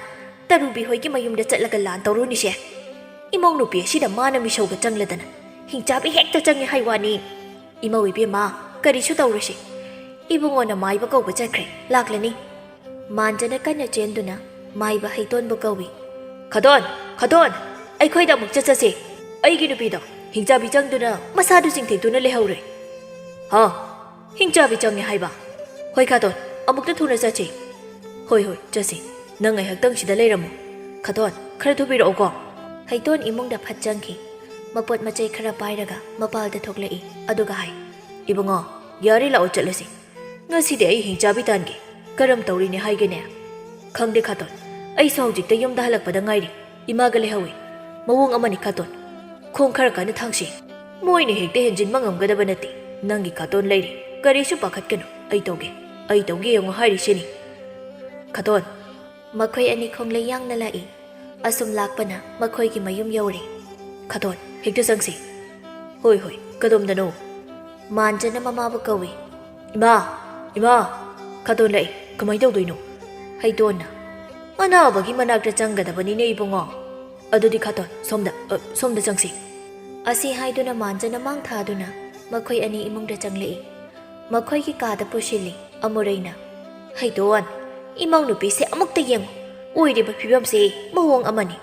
ꯇꯔꯨꯕꯤ ꯍꯣꯏꯒꯤ ꯃꯌꯨꯝꯗ ꯆꯠꯂꯒ ꯂꯥꯟ ꯇꯧꯔꯨꯅꯤꯁꯦ꯫ ꯏꯃꯧ ꯅꯨꯄꯤ ꯑꯁꯤꯅ ꯃꯥꯅ ꯃꯤꯁꯧꯒ ꯆꯪꯂꯗꯅ ꯍꯤꯡꯆꯥꯕꯤ ꯍꯦꯛꯇ ꯆꯪꯉꯦ ꯍꯥꯏ ꯋꯥꯅꯤ꯫ ꯏꯃꯧ ꯏꯕꯦꯝꯃ, ꯀꯔꯤꯁꯨ ꯇꯧꯔꯣꯏꯁꯦ꯫ ꯏꯕꯨꯡꯉꯣꯅ ꯃꯥꯏꯕ ꯀꯧꯕ ꯆꯠꯈ꯭ꯔꯦ, ꯂꯥꯛꯂꯅꯤ꯫" ꯃꯥꯟꯖꯅ ꯀꯟꯅ ꯆꯦꯟꯗꯨꯅ ꯃꯥꯏꯕ ꯍꯩꯇꯣꯟꯕꯨ ꯀꯧꯏ꯫ "ꯈꯗꯣꯟ, ꯈꯗꯣꯟ, ꯑꯩꯈꯣꯏꯗ ꯑꯃꯨꯛ ꯆꯠꯆꯁꯤ꯫ ꯑꯩꯒꯤ ꯅꯨꯄꯤꯗꯣ ꯍꯤꯡꯆꯥꯕꯤ ꯆꯪꯗꯨꯅ ꯃꯁꯥꯗꯨ ꯆꯤꯡꯊꯦꯛꯇꯨꯅ ꯂꯩꯍꯧꯔꯦ꯫" "ꯍꯥ? ꯍꯤꯡꯆꯥꯕꯤ ꯆꯪꯉꯦ ꯍꯥꯏꯕ? ꯍꯣꯏ ꯈꯗꯣꯟ, ꯑꯃꯨꯛꯇ ꯊꯨꯅ ꯆꯠꯁꯤ꯫" "ꯍꯣꯏ, ꯍꯣꯏ, ꯆꯠꯁꯤ꯫ ꯅꯪ ꯉꯥꯏꯍꯥꯛꯇꯪ ꯁꯤꯗ ꯂꯩꯔꯝꯃꯨ꯫ ꯈꯗꯣꯟ, ꯈꯔ ꯊꯨꯕꯤꯔꯛꯎꯀꯣ꯫" ꯍꯩꯇꯣꯟ ꯏꯃꯨꯡꯗ ꯐꯠ ꯆꯪꯈꯤ꯫ ꯃꯄꯣꯠ ꯃꯆꯩ ꯈꯔ ꯄꯥꯏꯔꯒ ꯃꯄꯥꯜꯗ ꯊꯣꯛꯂꯛꯏ꯫ ꯑꯗꯨꯒ ꯍꯥꯏ, "ꯏꯕꯨꯡꯉꯣ, ꯌꯥꯔꯦ, ꯂꯥꯛꯑꯣ ꯆꯠꯂꯁꯤ꯫ ꯉꯁꯤꯗꯤ ꯑꯩ ꯍꯤꯡꯆꯥꯕꯤ ꯇꯥꯟꯒꯦ꯫ ꯀꯔꯝ ꯇꯧꯔꯤꯅꯦ ꯍꯥꯏꯒꯦꯅꯦ?" "ꯈꯪꯗꯦ ꯈꯗꯣꯟ, ꯑꯩꯁꯨ ꯍꯧꯖꯤꯛꯇ ꯌꯨꯝꯗ ꯍꯜꯂꯛꯄꯗ ꯉꯥꯏꯔꯤ꯫ ꯏꯃꯥꯒ ꯂꯩꯍꯧꯏ꯫ ꯃꯑꯣꯡ ꯑꯃꯅꯤ ꯈꯗꯣꯟ꯫ ꯈꯣꯡ ꯈꯔ ꯀꯟꯅ ꯊꯥꯡꯁꯤ꯫ ꯃꯣꯏꯅ ꯍꯦꯛꯇ ꯍꯦꯟꯖꯤꯟꯕ ꯉꯝꯒꯗꯕ ꯅꯠꯇꯦ꯫ ꯅꯪꯒꯤ ꯈꯥꯇꯣꯟ ꯂꯩꯔꯤ꯫ ꯀꯔꯤꯁꯨ ꯄꯥꯈꯠꯀꯅꯨ꯫ ꯑꯩ ꯇꯧꯒꯦ꯫ ꯑꯩ ꯇꯧꯒꯦ ꯌꯦꯡꯉꯨ ꯍꯥꯏꯔꯤꯁꯤꯅꯤ꯫ ꯈꯥꯇꯣꯟ꯫ ꯃꯈꯣꯏ ꯑꯅꯤ ꯈꯣꯡꯂꯩ ꯌꯥꯡꯅ ꯂꯥꯛꯏ꯫ ꯑꯁꯨꯝ ꯂꯥꯛꯄꯅ ꯃꯈꯣꯏꯒꯤ ꯃꯌꯨꯝ ꯌꯧꯔꯦ꯫ ꯈꯥꯇꯣꯟ, ꯍꯦꯛꯇ ꯆꯪꯁꯤ꯫ ꯍꯣꯏ, ꯍꯣꯏ, ꯀꯗꯣꯝꯗꯅꯣ? ꯃꯥꯟꯖꯅ ꯃꯃꯥꯕꯨ ꯀꯧꯏ꯫ ꯏꯃꯥ! ꯏꯃꯥ! ꯈꯥꯇꯣꯟ ꯂꯥꯛꯏ꯫ ꯀꯃꯥꯏ ꯇꯧꯗꯣꯏꯅꯣ? ꯍꯩꯇꯣꯟꯅ꯫ ꯑꯅꯥꯕꯒꯤ ꯃꯅꯥꯛꯇ ꯆꯪꯒꯗꯕꯅꯤꯅꯦ, ꯏꯕꯨꯡꯉꯣ꯫ ꯑꯗꯨꯗꯤ ꯈꯥꯇꯣꯟ, ꯁꯣꯝꯗ, ꯑ, ꯁꯣꯝꯗ ꯆꯪꯁꯤ꯫ ꯑꯁꯤ ꯍꯥꯏꯗꯨꯅ ꯃꯥꯟꯖꯅ ꯃꯥꯡ ꯊꯥꯗꯨꯅ ꯃꯈꯣꯏ ꯑꯅꯤ ꯏꯃꯨꯡꯗ ꯆꯪꯂꯛꯏ꯫ ꯃꯈꯣꯏꯒꯤ ꯀꯥꯗ ꯄꯨꯁꯤꯜꯂꯤ꯫ ꯑꯃꯨꯔꯩꯅ, ꯍꯩꯇꯣꯟ, ꯏꯃꯧ ꯅꯨꯄꯤꯁꯦ ꯑꯃꯨꯛꯇ ꯌꯦꯡꯉꯨ꯫ ꯑꯣꯏꯔꯤꯕ ꯐꯤꯕꯝꯁꯦ ꯃꯑꯣꯡ ꯑꯃꯅꯤ꯫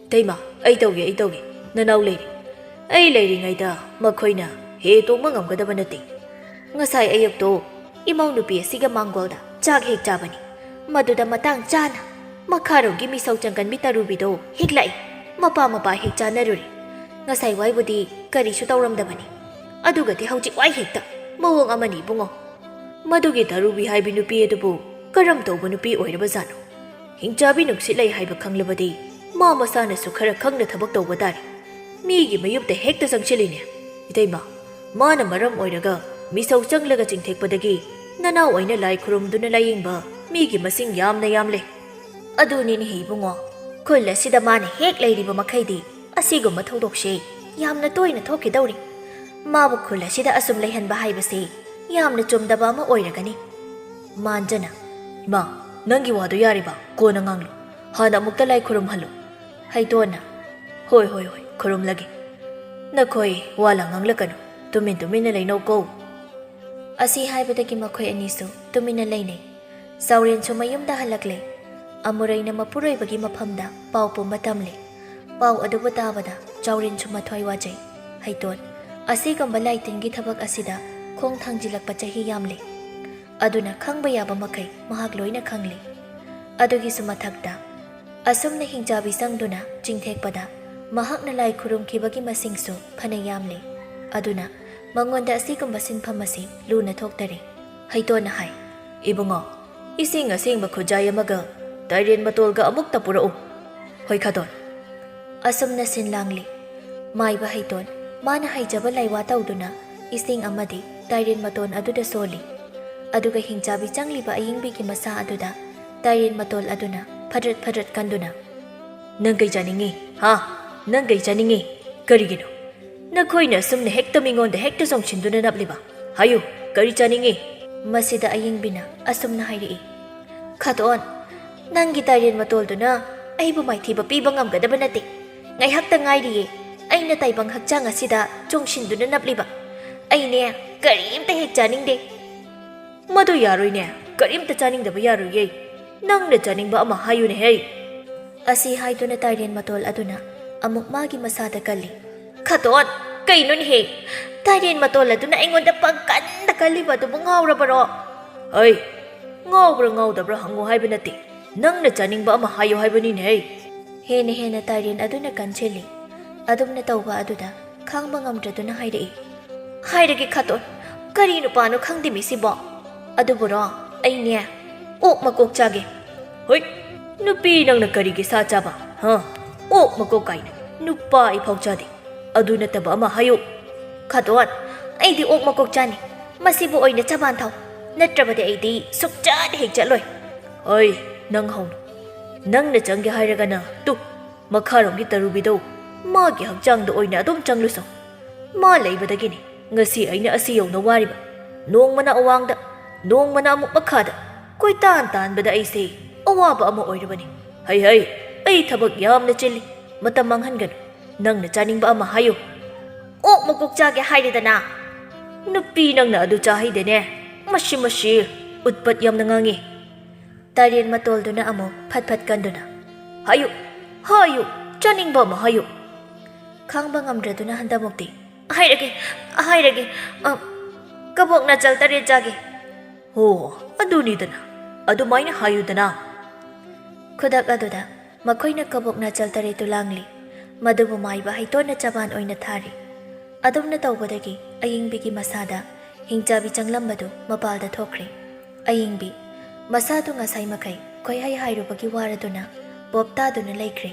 ꯏꯇꯩꯃ, ꯑꯩ ꯇꯧꯒꯦ, ꯑꯩ ꯇꯧꯒꯦ꯫ ꯅꯅꯥꯎ ꯂꯩꯔꯤ꯫ ꯑꯩ ꯂꯩꯔꯤꯉꯩꯗ ꯃꯈꯣꯏꯅ ꯍꯦ ꯇꯣꯡꯕ ꯉꯝꯒꯗꯕ ꯅꯠꯇꯦ꯫ ꯉꯁꯥꯏ ꯑꯌꯨꯛꯇꯣ ꯏꯃꯧ ꯅꯨꯄꯤ ꯑꯁꯤꯒ ꯃꯥꯡꯒꯣꯜꯗ ꯆꯥꯛ ꯍꯦꯛ ꯆꯥꯕꯅꯤ꯫ ꯃꯗꯨꯗ ꯃꯇꯥꯡ ꯆꯥꯅ ꯃꯈꯥꯔꯣꯝꯒꯤ ꯃꯤꯁꯧ ꯆꯪꯒꯟꯕꯤ ꯇꯔꯨꯕꯤꯗꯣ ꯍꯦꯛ ꯂꯥꯛꯏ꯫ ꯃꯄꯥ ꯃꯄꯥ ꯍꯦꯛ ꯆꯥꯅꯔꯨꯔꯦ꯫ ꯉꯁꯥꯏ ꯋꯥꯏꯕꯨꯗꯤ ꯀꯔꯤꯁꯨ ꯇꯧꯔꯝꯗꯕꯅꯤ꯫ ꯑꯗꯨꯒꯗꯤ ꯍꯧꯖꯤꯛ ꯋꯥꯏ ꯍꯦꯛꯇ ꯃꯑꯣꯡ ꯑꯃꯅꯤ, ꯏꯕꯨꯡꯉꯣ꯫ ꯃꯗꯨꯒꯤ ꯇꯔꯨꯕꯤ ꯍꯥꯏꯕꯤ ꯅꯨꯄꯤ ꯑꯗꯨꯕꯨ ꯀꯔꯝ ꯇꯧꯕ ꯅꯨꯄꯤ ꯑꯣꯏꯔꯕꯖꯥꯠꯅꯣ? ꯍꯤꯡꯆꯥꯕꯤ ꯅꯨꯡꯁꯤꯠ ꯂꯩ ꯍꯥꯏꯕ ꯈꯪꯂꯕꯗꯤ ꯃꯥ ꯃꯁꯥꯅꯁꯨ ꯈꯔ ꯈꯪꯅ ꯊꯕꯛ ꯇꯧꯕ ꯇꯥꯔꯦ꯫ ꯃꯤꯒꯤ ꯃꯌꯨꯝꯗ ꯍꯦꯛꯇ ꯆꯪꯁꯤꯜꯂꯤꯅꯦ꯫ ꯏꯇꯩꯃ, ꯃꯥꯅ ꯃꯔꯝ ꯑꯣꯏꯔꯒ ꯃꯤꯁꯧ ꯆꯪꯂꯒ ꯆꯤꯡꯊꯦꯛꯄꯗꯒꯤ ꯅꯅꯥꯎ ꯑꯣꯏꯅ ꯂꯥꯏ ꯈꯨꯔꯨꯝꯗꯨꯅ ꯂꯥꯌꯦꯡꯕ ꯃꯤꯒꯤ ꯃꯁꯤꯡ ꯌꯥꯝꯅ ꯌꯥꯝꯂꯦ꯫ ꯑꯗꯨꯅꯤꯅꯦ ꯏꯕꯨꯡꯉꯣ, ꯈꯨꯜ ꯑꯁꯤꯗ ꯃꯥꯅ ꯍꯦꯛ ꯂꯩꯔꯤꯕ ꯃꯈꯩꯗꯤ ꯑꯁꯤꯒꯨꯝꯕ ꯊꯧꯗꯣꯛꯁꯦ ꯌꯥꯝꯅ ꯇꯣꯏꯅ ꯊꯣꯛꯈꯤꯗꯧꯔꯤ꯫ ꯃꯥꯕꯨ ꯈꯨꯜ ꯑꯁꯤꯗ ꯑꯁꯨꯝ ꯂꯩꯍꯟꯕ ꯍꯥꯏꯕꯁꯦ ꯌꯥꯝꯅ ꯆꯨꯝꯗꯕ ꯑꯃ ꯑꯣꯏꯔꯒꯅꯤ꯫ ꯃꯥꯟꯖꯅ, ꯏꯃꯥ, ꯅꯪꯒꯤ ꯋꯥꯗꯣ ꯌꯥꯔꯤꯕ, ꯀꯣꯟꯅ ꯉꯥꯡꯂꯨ꯫ ꯍꯥꯟꯅ ꯑꯃꯨꯛꯇ ꯂꯥꯏ ꯈꯨꯔꯨꯝꯍꯜꯂꯨ꯫ ꯍꯩꯇꯣꯟꯅ, ꯍꯣꯏ, ꯍꯣꯏ, ꯍꯣꯏ, ꯈꯨꯔꯨꯝꯂꯒꯦ꯫ ꯅꯈꯣꯏ ꯋꯥ ꯂꯥꯡ ꯉꯥꯡꯂꯛꯀꯅꯨ, ꯇꯨꯃꯤꯟ ꯇꯨꯃꯤꯟꯅ ꯂꯩꯅꯧꯀꯣ꯫ ꯑꯁꯤ ꯍꯥꯏꯕꯗꯒꯤ ꯃꯈꯣꯏ ꯑꯅꯤꯁꯨ ꯇꯨꯃꯤꯟꯅ ꯂꯩꯅꯩ꯫ ꯆꯥꯎꯔꯦꯟꯁꯨ ꯃꯌꯨꯝꯗ ꯍꯜꯂꯛꯂꯦ꯫ ꯑꯃꯨꯔꯩꯅ ꯃꯄꯨꯔꯣꯏꯕꯒꯤ ꯃꯐꯝꯗ ꯄꯥꯎ ꯄꯨꯝꯕ ꯇꯝꯂꯦ꯫ ꯄꯥꯎ ꯑꯗꯨꯕꯨ ꯇꯥꯕꯗ ꯆꯥꯎꯔꯦꯟꯁꯨ ꯃꯊ꯭ꯋꯥꯏ ꯋꯥꯖꯩ꯫ ꯍꯩꯇꯣꯟ, ꯑꯁꯤꯒꯨꯝꯕ ꯂꯥꯏꯇꯤꯟꯒꯤ ꯊꯕꯛ ꯑꯁꯤꯗ ꯈꯣꯡ ꯊꯥꯡꯖꯤꯜꯂꯛꯄ ꯆꯍꯤ ꯌꯥꯝꯂꯦ꯫ ꯑꯗꯨꯅ ꯈꯪꯕ ꯌꯥꯕ ꯃꯈꯩ ꯃꯍꯥꯛ ꯂꯣꯏꯅ ꯈꯪꯂꯦ꯫ ꯑꯗꯨꯒꯤꯁꯨ ꯃꯊꯛꯇ, ꯑꯁꯨꯝꯅ ꯍꯤꯡꯆꯥꯕꯤ ꯆꯪꯗꯨꯅ ꯆꯤꯡꯊꯦꯛꯄꯗ ꯃꯍꯥꯛꯅ ꯂꯥꯏ ꯈꯨꯔꯨꯝꯈꯤꯕꯒꯤ ꯃꯁꯤꯡꯁꯨ ꯐꯅ ꯌꯥꯝꯂꯦ꯫ ꯑꯗꯨꯅ ꯃꯉꯣꯟꯗ ꯑꯁꯤꯒꯨꯝꯕ ꯁꯤꯟꯐꯝ ꯑꯁꯤ ꯂꯨꯅ ꯊꯣꯛꯇꯔꯦ꯫ ꯍꯩꯇꯣꯟꯅ ꯍꯥꯏ, ꯏꯕꯨꯡꯉꯣ, ꯏꯁꯤꯡ ꯑꯁꯦꯡꯕ ꯈꯨꯖꯥꯏ ꯑꯃꯒ ꯇꯥꯏꯔꯦꯟ ꯃꯇꯣꯜꯒ ꯑꯃꯨꯛꯇ ꯄꯨꯔꯛꯎ꯫ ꯍꯣꯏ, ꯈꯥꯇꯣꯟ꯫ ꯑꯁꯨꯝꯅ ꯁꯤꯟ ꯂꯥꯡꯂꯤ꯫ ꯃꯥꯏꯕ ꯍꯩꯇꯣꯟ ꯃꯥꯅ ꯍꯩꯖꯕ ꯂꯥꯏꯋꯥ ꯇꯧꯗꯨꯅ ꯏꯁꯤꯡ ꯑꯃꯗꯤ ꯇꯥꯏꯔꯦꯟ ꯃꯇꯣꯟ ꯑꯗꯨꯗ ꯁꯣꯜꯂꯤ꯫ ꯑꯗꯨꯒ ꯍꯤꯡꯆꯥꯕꯤ ꯆꯪꯂꯤꯕ ꯑꯌꯤꯡꯕꯤꯒꯤ ꯃꯁꯥ ꯑꯗꯨꯗ ꯇꯥꯏꯔꯦꯟ ꯃꯇꯣꯜ ꯑꯗꯨꯅ ꯐꯗ꯭ꯔꯠ ꯐꯗ꯭ꯔꯠ ꯀꯟꯗꯨꯅ, "ꯅꯪ ꯀꯩ ꯆꯥꯅꯤꯡꯉꯤ? ꯍꯥ? ꯅꯪ ꯀꯩ ꯆꯥꯅꯤꯡꯉꯤ? ꯀꯔꯤꯒꯤꯅꯣ? ꯅꯈꯣꯏꯅ ꯑꯁꯨꯝꯅ ꯍꯦꯛꯇ ꯃꯤꯉꯣꯟꯗ ꯍꯦꯛꯇ ꯆꯣꯡꯁꯤꯟꯗꯨꯅ ꯅꯞꯂꯤꯕ? ꯍꯥꯏꯌꯨ, ꯀꯔꯤ ꯆꯥꯅꯤꯡꯉꯤ?" ꯃꯁꯤꯗ ꯑꯌꯤꯡꯕꯤꯅ ꯑꯁꯨꯝꯅ ꯍꯥꯏꯔꯛꯏ, "ꯈꯥꯇꯣꯟ, ꯅꯪꯒꯤ ꯇꯥꯏꯔꯦꯟ ꯃꯇꯣꯜꯗꯨꯅ ꯑꯩꯕꯨ ꯃꯥꯏꯊꯤꯕ ꯄꯤꯕ ꯉꯝꯒꯗꯕ ꯅꯠꯇꯦ꯫ ꯉꯥꯏꯍꯥꯛꯇ ꯉꯥꯏꯔꯤꯌꯦ ꯑꯩꯅ ꯇꯥꯏꯕꯪ ꯍꯛꯆꯥꯡ ꯑꯁꯤꯗ ꯆꯣꯡꯁꯤꯟꯗꯨꯅ ꯅꯞꯂꯤꯕ꯫ ꯑꯩꯅꯦ, ꯀꯔꯤꯝꯇ ꯍꯦꯛ ꯆꯥꯅꯤꯡꯗꯦ꯫" "ꯃꯗꯨ ꯌꯥꯔꯣꯏꯅꯦ, ꯀꯔꯤꯝꯇ ꯆꯥꯅꯤꯡꯗꯕ ꯌꯥꯔꯣꯏꯌꯦ꯫ ꯅꯪꯅ ꯆꯥꯅꯤꯡꯕ ꯑꯃ ꯍꯥꯏꯌꯨꯅꯦꯍꯦ꯫" ꯑꯁꯤ ꯍꯥꯏꯗꯨꯅ ꯇꯥꯏꯔꯦꯟ ꯃꯇꯣꯜ ꯑꯗꯨꯅ ꯑꯃꯨꯛ ꯃꯥꯒꯤ ꯃꯁꯥꯗ ꯀꯜꯂꯤ꯫ "ꯈꯥꯇꯣꯟ, ꯀꯩꯅꯣꯅꯦꯍꯦ? ꯇꯥꯏꯔꯦꯟ ꯃꯇꯣꯜ ꯑꯗꯨꯅ ꯑꯩꯉꯣꯟꯗ ꯄꯪꯀꯟꯗ ꯀꯜꯂꯤꯕ ꯑꯗꯨꯕꯨ ꯉꯥꯎꯔꯕꯔꯣ?" "ꯍꯩ, ꯉꯥꯎꯕ꯭ꯔꯥ ꯉꯥꯎꯗꯕ꯭ꯔꯥ ꯍꯪꯉꯨ ꯍꯥꯏꯕ ꯅꯠꯇꯦ, ꯅꯪꯅ ꯆꯥꯅꯤꯡꯕ ꯑꯃ ꯍꯥꯏꯌꯨ ꯍꯥꯏꯕꯅꯤꯅꯦꯍꯦ꯫" ꯍꯦꯟꯅ ꯍꯦꯟꯅ ꯇꯥꯏꯔꯦꯟ ꯑꯗꯨꯅ ꯀꯟꯁꯤꯜꯂꯤ꯫ ꯑꯗꯨꯝꯅ ꯇꯧꯕ ꯑꯗꯨꯗ ꯈꯥꯡꯕ ꯉꯝꯗ꯭ꯔꯗꯨꯅ ꯍꯥꯏꯔꯛꯏ, "ꯍꯥꯏꯔꯒꯦ ꯈꯥꯇꯣꯟ, ꯀꯔꯤ ꯅꯨꯄꯥꯅꯣ ꯈꯪꯗꯦ ꯃꯤꯁꯤꯕꯣ꯫ ꯑꯗꯨꯕꯨꯔꯣ, ꯑꯩꯅꯦ, ꯑꯣꯛ ꯃꯀꯣꯛ ꯆꯥꯒꯦ꯫" "ꯍꯣꯏ, ꯅꯨꯄꯤ ꯅꯪꯅ ꯀꯔꯤꯒꯤ ꯁꯥ ꯆꯥꯕ? ꯍꯥ? ꯑꯣꯛ ꯃꯀꯣꯛ ꯀꯥꯏꯅ, ꯅꯨꯄꯥ ꯑꯩꯐꯥꯎ ꯆꯥꯗꯦ꯫ ꯑꯗꯨ ꯅꯠꯇꯕ ꯑꯃ ꯍꯥꯏꯌꯨ꯫" "ꯈꯥꯇꯣꯟ, ꯑꯩꯗꯤ ꯑꯣꯛ ꯃꯀꯣꯛ ꯆꯥꯅꯤ꯫ ꯃꯁꯤꯕꯨ ꯑꯣꯏꯅ ꯆꯕꯥꯟ ꯊꯥꯎ꯫ ꯅꯠꯇ꯭ꯔꯕꯗꯤ ꯑꯩꯗꯤ ꯁꯨꯛꯆꯠ ꯍꯦꯛ ꯆꯠꯂꯣꯏ꯫" "ꯑꯩ, ꯅꯪ ꯍꯧꯅ꯫ ꯅꯪꯅ ꯆꯪꯒꯦ ꯍꯥꯏꯔꯒꯅ ꯇꯨ, ꯃꯈꯥꯔꯣꯝꯒꯤ ꯇꯔꯨꯕꯤꯗꯣ, ꯃꯥꯒꯤ ꯍꯛꯆꯥꯡꯗ ꯑꯣꯏꯅ ꯑꯗꯨꯝ ꯆꯪꯂꯨꯁꯣ꯫ ꯃꯥ ꯂꯩꯕꯗꯒꯤꯅꯤ ꯉꯁꯤ ꯑꯩꯅ ꯑꯁꯤ ꯌꯧꯅ ꯋꯥꯔꯤꯕ꯫ ꯅꯣꯡꯃꯅ ꯑꯋꯥꯡꯗ, ꯅꯣꯡꯃꯅ ꯑꯃꯨꯛ ꯃꯈꯥꯗ꯫ ꯀꯣꯏꯇꯥꯟ ꯇꯥꯟꯕꯗ ꯑꯩꯁꯦ ꯑꯋꯥꯕ ꯑꯃ ꯑꯣꯏꯔꯕꯅꯤ꯫ ꯍꯩ ꯍꯩ, ꯑꯩ ꯊꯕꯛ ꯌꯥꯝꯅ ꯆꯤꯜꯂꯤ꯫ ꯃꯇꯝ ꯃꯥꯡꯍꯟꯒꯅꯨ꯫ ꯅꯪꯅ ꯆꯥꯅꯤꯡꯕ ꯑꯃ ꯍꯥꯏꯌꯨ꯫" "ꯑꯣꯛ ꯃꯀꯣꯛ ꯆꯥꯒꯦ ꯍꯥꯏꯔꯦꯗꯅ꯫" "ꯅꯨꯄꯤ ꯅꯪꯅ ꯑꯗꯨ ꯆꯥꯍꯩꯗꯦꯅꯦ꯫ ꯃꯁꯤ, ꯃꯁꯤ, ꯎꯠꯄꯠ ꯌꯥꯝꯅ ꯉꯥꯡꯉꯤ꯫" ꯇꯥꯏꯔꯦꯟ ꯃꯇꯣꯜꯗꯨꯅ ꯑꯃꯨꯛ ꯐꯠ ꯐꯠ ꯀꯟꯗꯨꯅ, "ꯍꯥꯏꯌꯨ, ꯍꯥꯏꯌꯨ, ꯆꯥꯅꯤꯡꯕ ꯑꯃ ꯍꯥꯏꯌꯨ꯫" ꯈꯥꯡꯕ ꯉꯝꯗ꯭ꯔꯗꯨꯅ ꯍꯟꯗꯃꯨꯛꯇꯤ, "ꯍꯥꯏꯔꯒꯦ, ꯍꯥꯏꯔꯒꯦ, ꯑ, ꯀꯕꯣꯛ ꯅꯥꯆꯜ ꯇꯔꯦꯠ ꯆꯥꯒꯦ꯫" "ꯍꯣ, ꯑꯗꯨꯅꯤꯗꯅ, ꯑꯗꯨꯃꯥꯏꯅ ꯍꯥꯏꯌꯨꯗꯅ꯫" ꯈꯨꯗꯛ ꯑꯗꯨꯗ ꯃꯈꯣꯏꯅ ꯀꯕꯣꯛ ꯅꯥꯆꯜ ꯇꯔꯦꯠꯇꯨ ꯂꯥꯡꯂꯤ꯫ ꯃꯗꯨꯕꯨ ꯃꯥꯏꯕ ꯍꯩꯇꯣꯟꯅ ꯆꯕꯥꯟ ꯑꯣꯏꯅ ꯊꯥꯔꯤ꯫ ꯑꯗꯨꯝꯅ ꯇꯧꯕꯗꯒꯤ ꯑꯌꯤꯡꯕꯤꯒꯤ ꯃꯁꯥꯗ ꯍꯤꯡꯆꯥꯕꯤ ꯆꯪꯂꯝꯕꯗꯨ ꯃꯄꯥꯜꯗ ꯊꯣꯛꯈ꯭ꯔꯦ꯫ ꯑꯌꯤꯡꯕꯤ, ꯃꯁꯥꯗꯨ ꯉꯁꯥꯏ ꯃꯈꯩ ꯈꯣꯏꯍꯩ ꯍꯥꯏꯔꯨꯕꯒꯤ ꯋꯥꯔꯗꯨꯅ ꯄꯣꯞ ꯇꯥꯗꯨꯅ ꯂꯩꯈ꯭ꯔꯦ꯫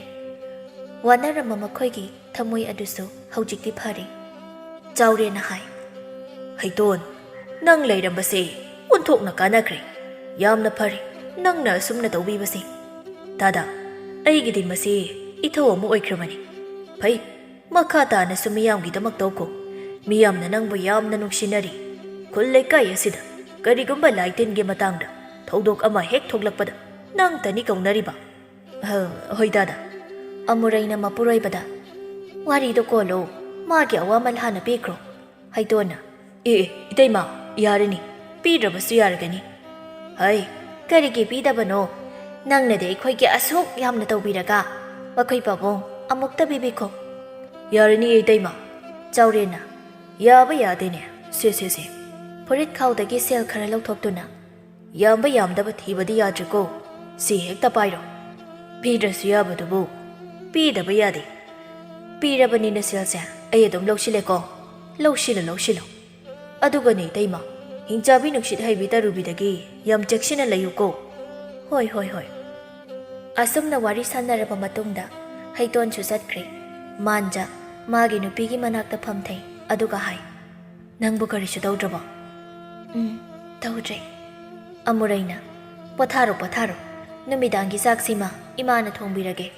ꯋꯥꯅꯔꯝꯕ ꯃꯈꯣꯏꯒꯤ ꯊꯃꯣꯏ ꯑꯗꯨꯁꯨ ꯍꯧꯖꯤꯛꯇꯤ ꯐꯔꯦ꯫ ꯆꯥꯎꯔꯦꯟꯅ ꯍꯥꯏ, "ꯍꯩꯇꯣꯟ, ꯅꯪ ꯂꯩꯔꯝꯕꯁꯦ ꯑꯣꯟꯊꯣꯛꯅ ꯀꯥꯟꯅꯈ꯭ꯔꯦ꯫ ꯌꯥꯝꯅ ꯐꯔꯦ ꯅꯪꯅ ꯑꯁꯨꯝꯅ ꯇꯧꯕꯤꯕꯁꯦ꯫ ꯗꯥꯗꯥ, ꯑꯩꯒꯤꯗꯤ ꯃꯁꯤ ꯏꯊꯧ ꯑꯃ ꯑꯣꯏꯈ꯭ꯔꯕꯅꯤ꯫ ꯐꯩ, ꯃꯈꯥ ꯇꯥꯅꯁꯨ ꯃꯤꯌꯥꯝꯒꯤꯗꯃꯛ ꯇꯧꯈꯣ꯫ ꯃꯤꯌꯥꯝꯅ ꯅꯪꯕꯨ ꯌꯥꯝꯅ ꯅꯨꯡꯁꯤꯅꯔꯤ꯫ ꯈꯨꯜ ꯂꯩꯀꯥꯏ ꯑꯁꯤꯗ ꯀꯔꯤꯒꯨꯝꯕ ꯂꯥꯏꯇꯤꯟꯒꯤ ꯃꯇꯥꯡꯗ ꯊꯧꯗꯣꯛ ꯑꯃ ꯍꯦꯛ ꯊꯣꯛꯂꯛꯄꯗ ꯅꯪꯇꯅꯤ ꯀꯧꯅꯔꯤꯕ꯫" "ꯍ, ꯍꯣꯏ ꯗꯥꯗꯥ꯫" ꯑꯃꯨꯔꯩꯅ ꯃꯄꯨꯔꯣꯏꯕꯗ, "ꯋꯥꯔꯤꯗꯣ ꯀꯣꯜꯂꯣ, ꯃꯥꯒꯤ ꯑꯋꯥꯃꯜ ꯍꯥꯟꯅ ꯄꯤꯈ꯭ꯔꯣ꯫" ꯍꯩꯇꯣꯟꯅ, "ꯑꯦ ꯑꯦ, ꯏꯇꯩꯃ, ꯌꯥꯔꯅꯤ, ꯄꯤꯗ꯭ꯔꯕꯁꯨ ꯌꯥꯔꯒꯅꯤ꯫" "ꯍꯩ, ꯀꯔꯤꯒꯤ ꯄꯤꯗꯕꯅꯣ? ꯅꯪꯅꯗꯤ ꯑꯩꯈꯣꯏꯒꯤ ꯑꯁꯨꯛ ꯌꯥꯝꯅ ꯇꯧꯕꯤꯔꯒ ꯃꯈꯣꯏ ꯄꯥꯕꯨꯡ ꯑꯃꯨꯛꯇ ꯄꯤꯕꯤꯈꯣ꯫" "ꯌꯥꯔꯅꯤ ꯏꯇꯩꯃ꯫" ꯆꯥꯎꯔꯦꯟꯅ, "ꯌꯥꯕ ꯌꯥꯗꯦꯅꯦ, ꯁꯦ ꯁꯦ ꯁꯦ꯫" ꯐꯨꯔꯤꯠ ꯈꯥꯎꯗꯒꯤ ꯁꯦꯜ ꯈꯔ ꯂꯧꯊꯣꯛꯇꯨꯅ, "ꯌꯥꯝꯕ ꯌꯥꯝꯗꯕ ꯊꯤꯕꯗꯤ ꯌꯥꯗ꯭ꯔꯦꯀꯣ, ꯁꯤ ꯍꯦꯛꯇ ꯄꯥꯏꯔꯣ꯫ ꯄꯤꯗ꯭ꯔꯁꯨ ꯌꯥꯕꯗꯨꯕꯨ ꯄꯤꯗꯕ ꯌꯥꯗꯦ꯫ ꯄꯤꯔꯕꯅꯤꯅ ꯁꯦꯜꯁꯦ ꯑꯩ ꯑꯗꯨꯝ ꯂꯧꯁꯤꯜꯂꯦꯀꯣ꯫ ꯂꯧꯁꯤꯜꯂꯣ, ꯂꯧꯁꯤꯜꯂꯣ꯫ ꯑꯗꯨꯒꯅꯦ ꯏꯇꯩꯃ, ꯍꯤꯡꯆꯥꯕꯤ ꯅꯨꯡꯁꯤꯠ ꯍꯩꯕꯤ ꯇꯔꯨꯕꯤꯗꯒꯤ ꯌꯥꯝ ꯆꯦꯛꯁꯤꯟꯅ ꯂꯩꯌꯨꯀꯣ꯫" "ꯍꯣꯏ, ꯍꯣꯏ, ꯍꯣꯏ꯫" ꯑꯁꯨꯝꯅ ꯋꯥꯔꯤ ꯁꯥꯟꯅꯔꯕ ꯃꯇꯨꯡꯗ ꯍꯩꯇꯣꯟꯁꯨ ꯆꯠꯈ꯭ꯔꯦ꯫ ꯃꯥꯟꯖ ꯃꯥꯒꯤ ꯅꯨꯄꯤꯒꯤ ꯃꯅꯥꯛꯇ ꯐꯝꯊꯩ, ꯑꯗꯨꯒ ꯍꯥꯏ, "ꯅꯪꯕꯨ ꯀꯔꯤꯁꯨ ꯇꯧꯗ꯭ꯔꯕꯣ?" "ꯎꯝ, ꯇꯧꯗ꯭ꯔꯦ꯫" ꯑꯃꯨꯔꯩꯅ, "ꯄꯣꯊꯥꯔꯣ, ꯄꯣꯊꯥꯔꯣ꯫ ꯅꯨꯃꯤꯗꯥꯡꯒꯤ ꯆꯥꯛꯁꯤꯃ ꯏꯃꯥꯅ ꯊꯣꯡꯕꯤꯔꯒꯦ꯫"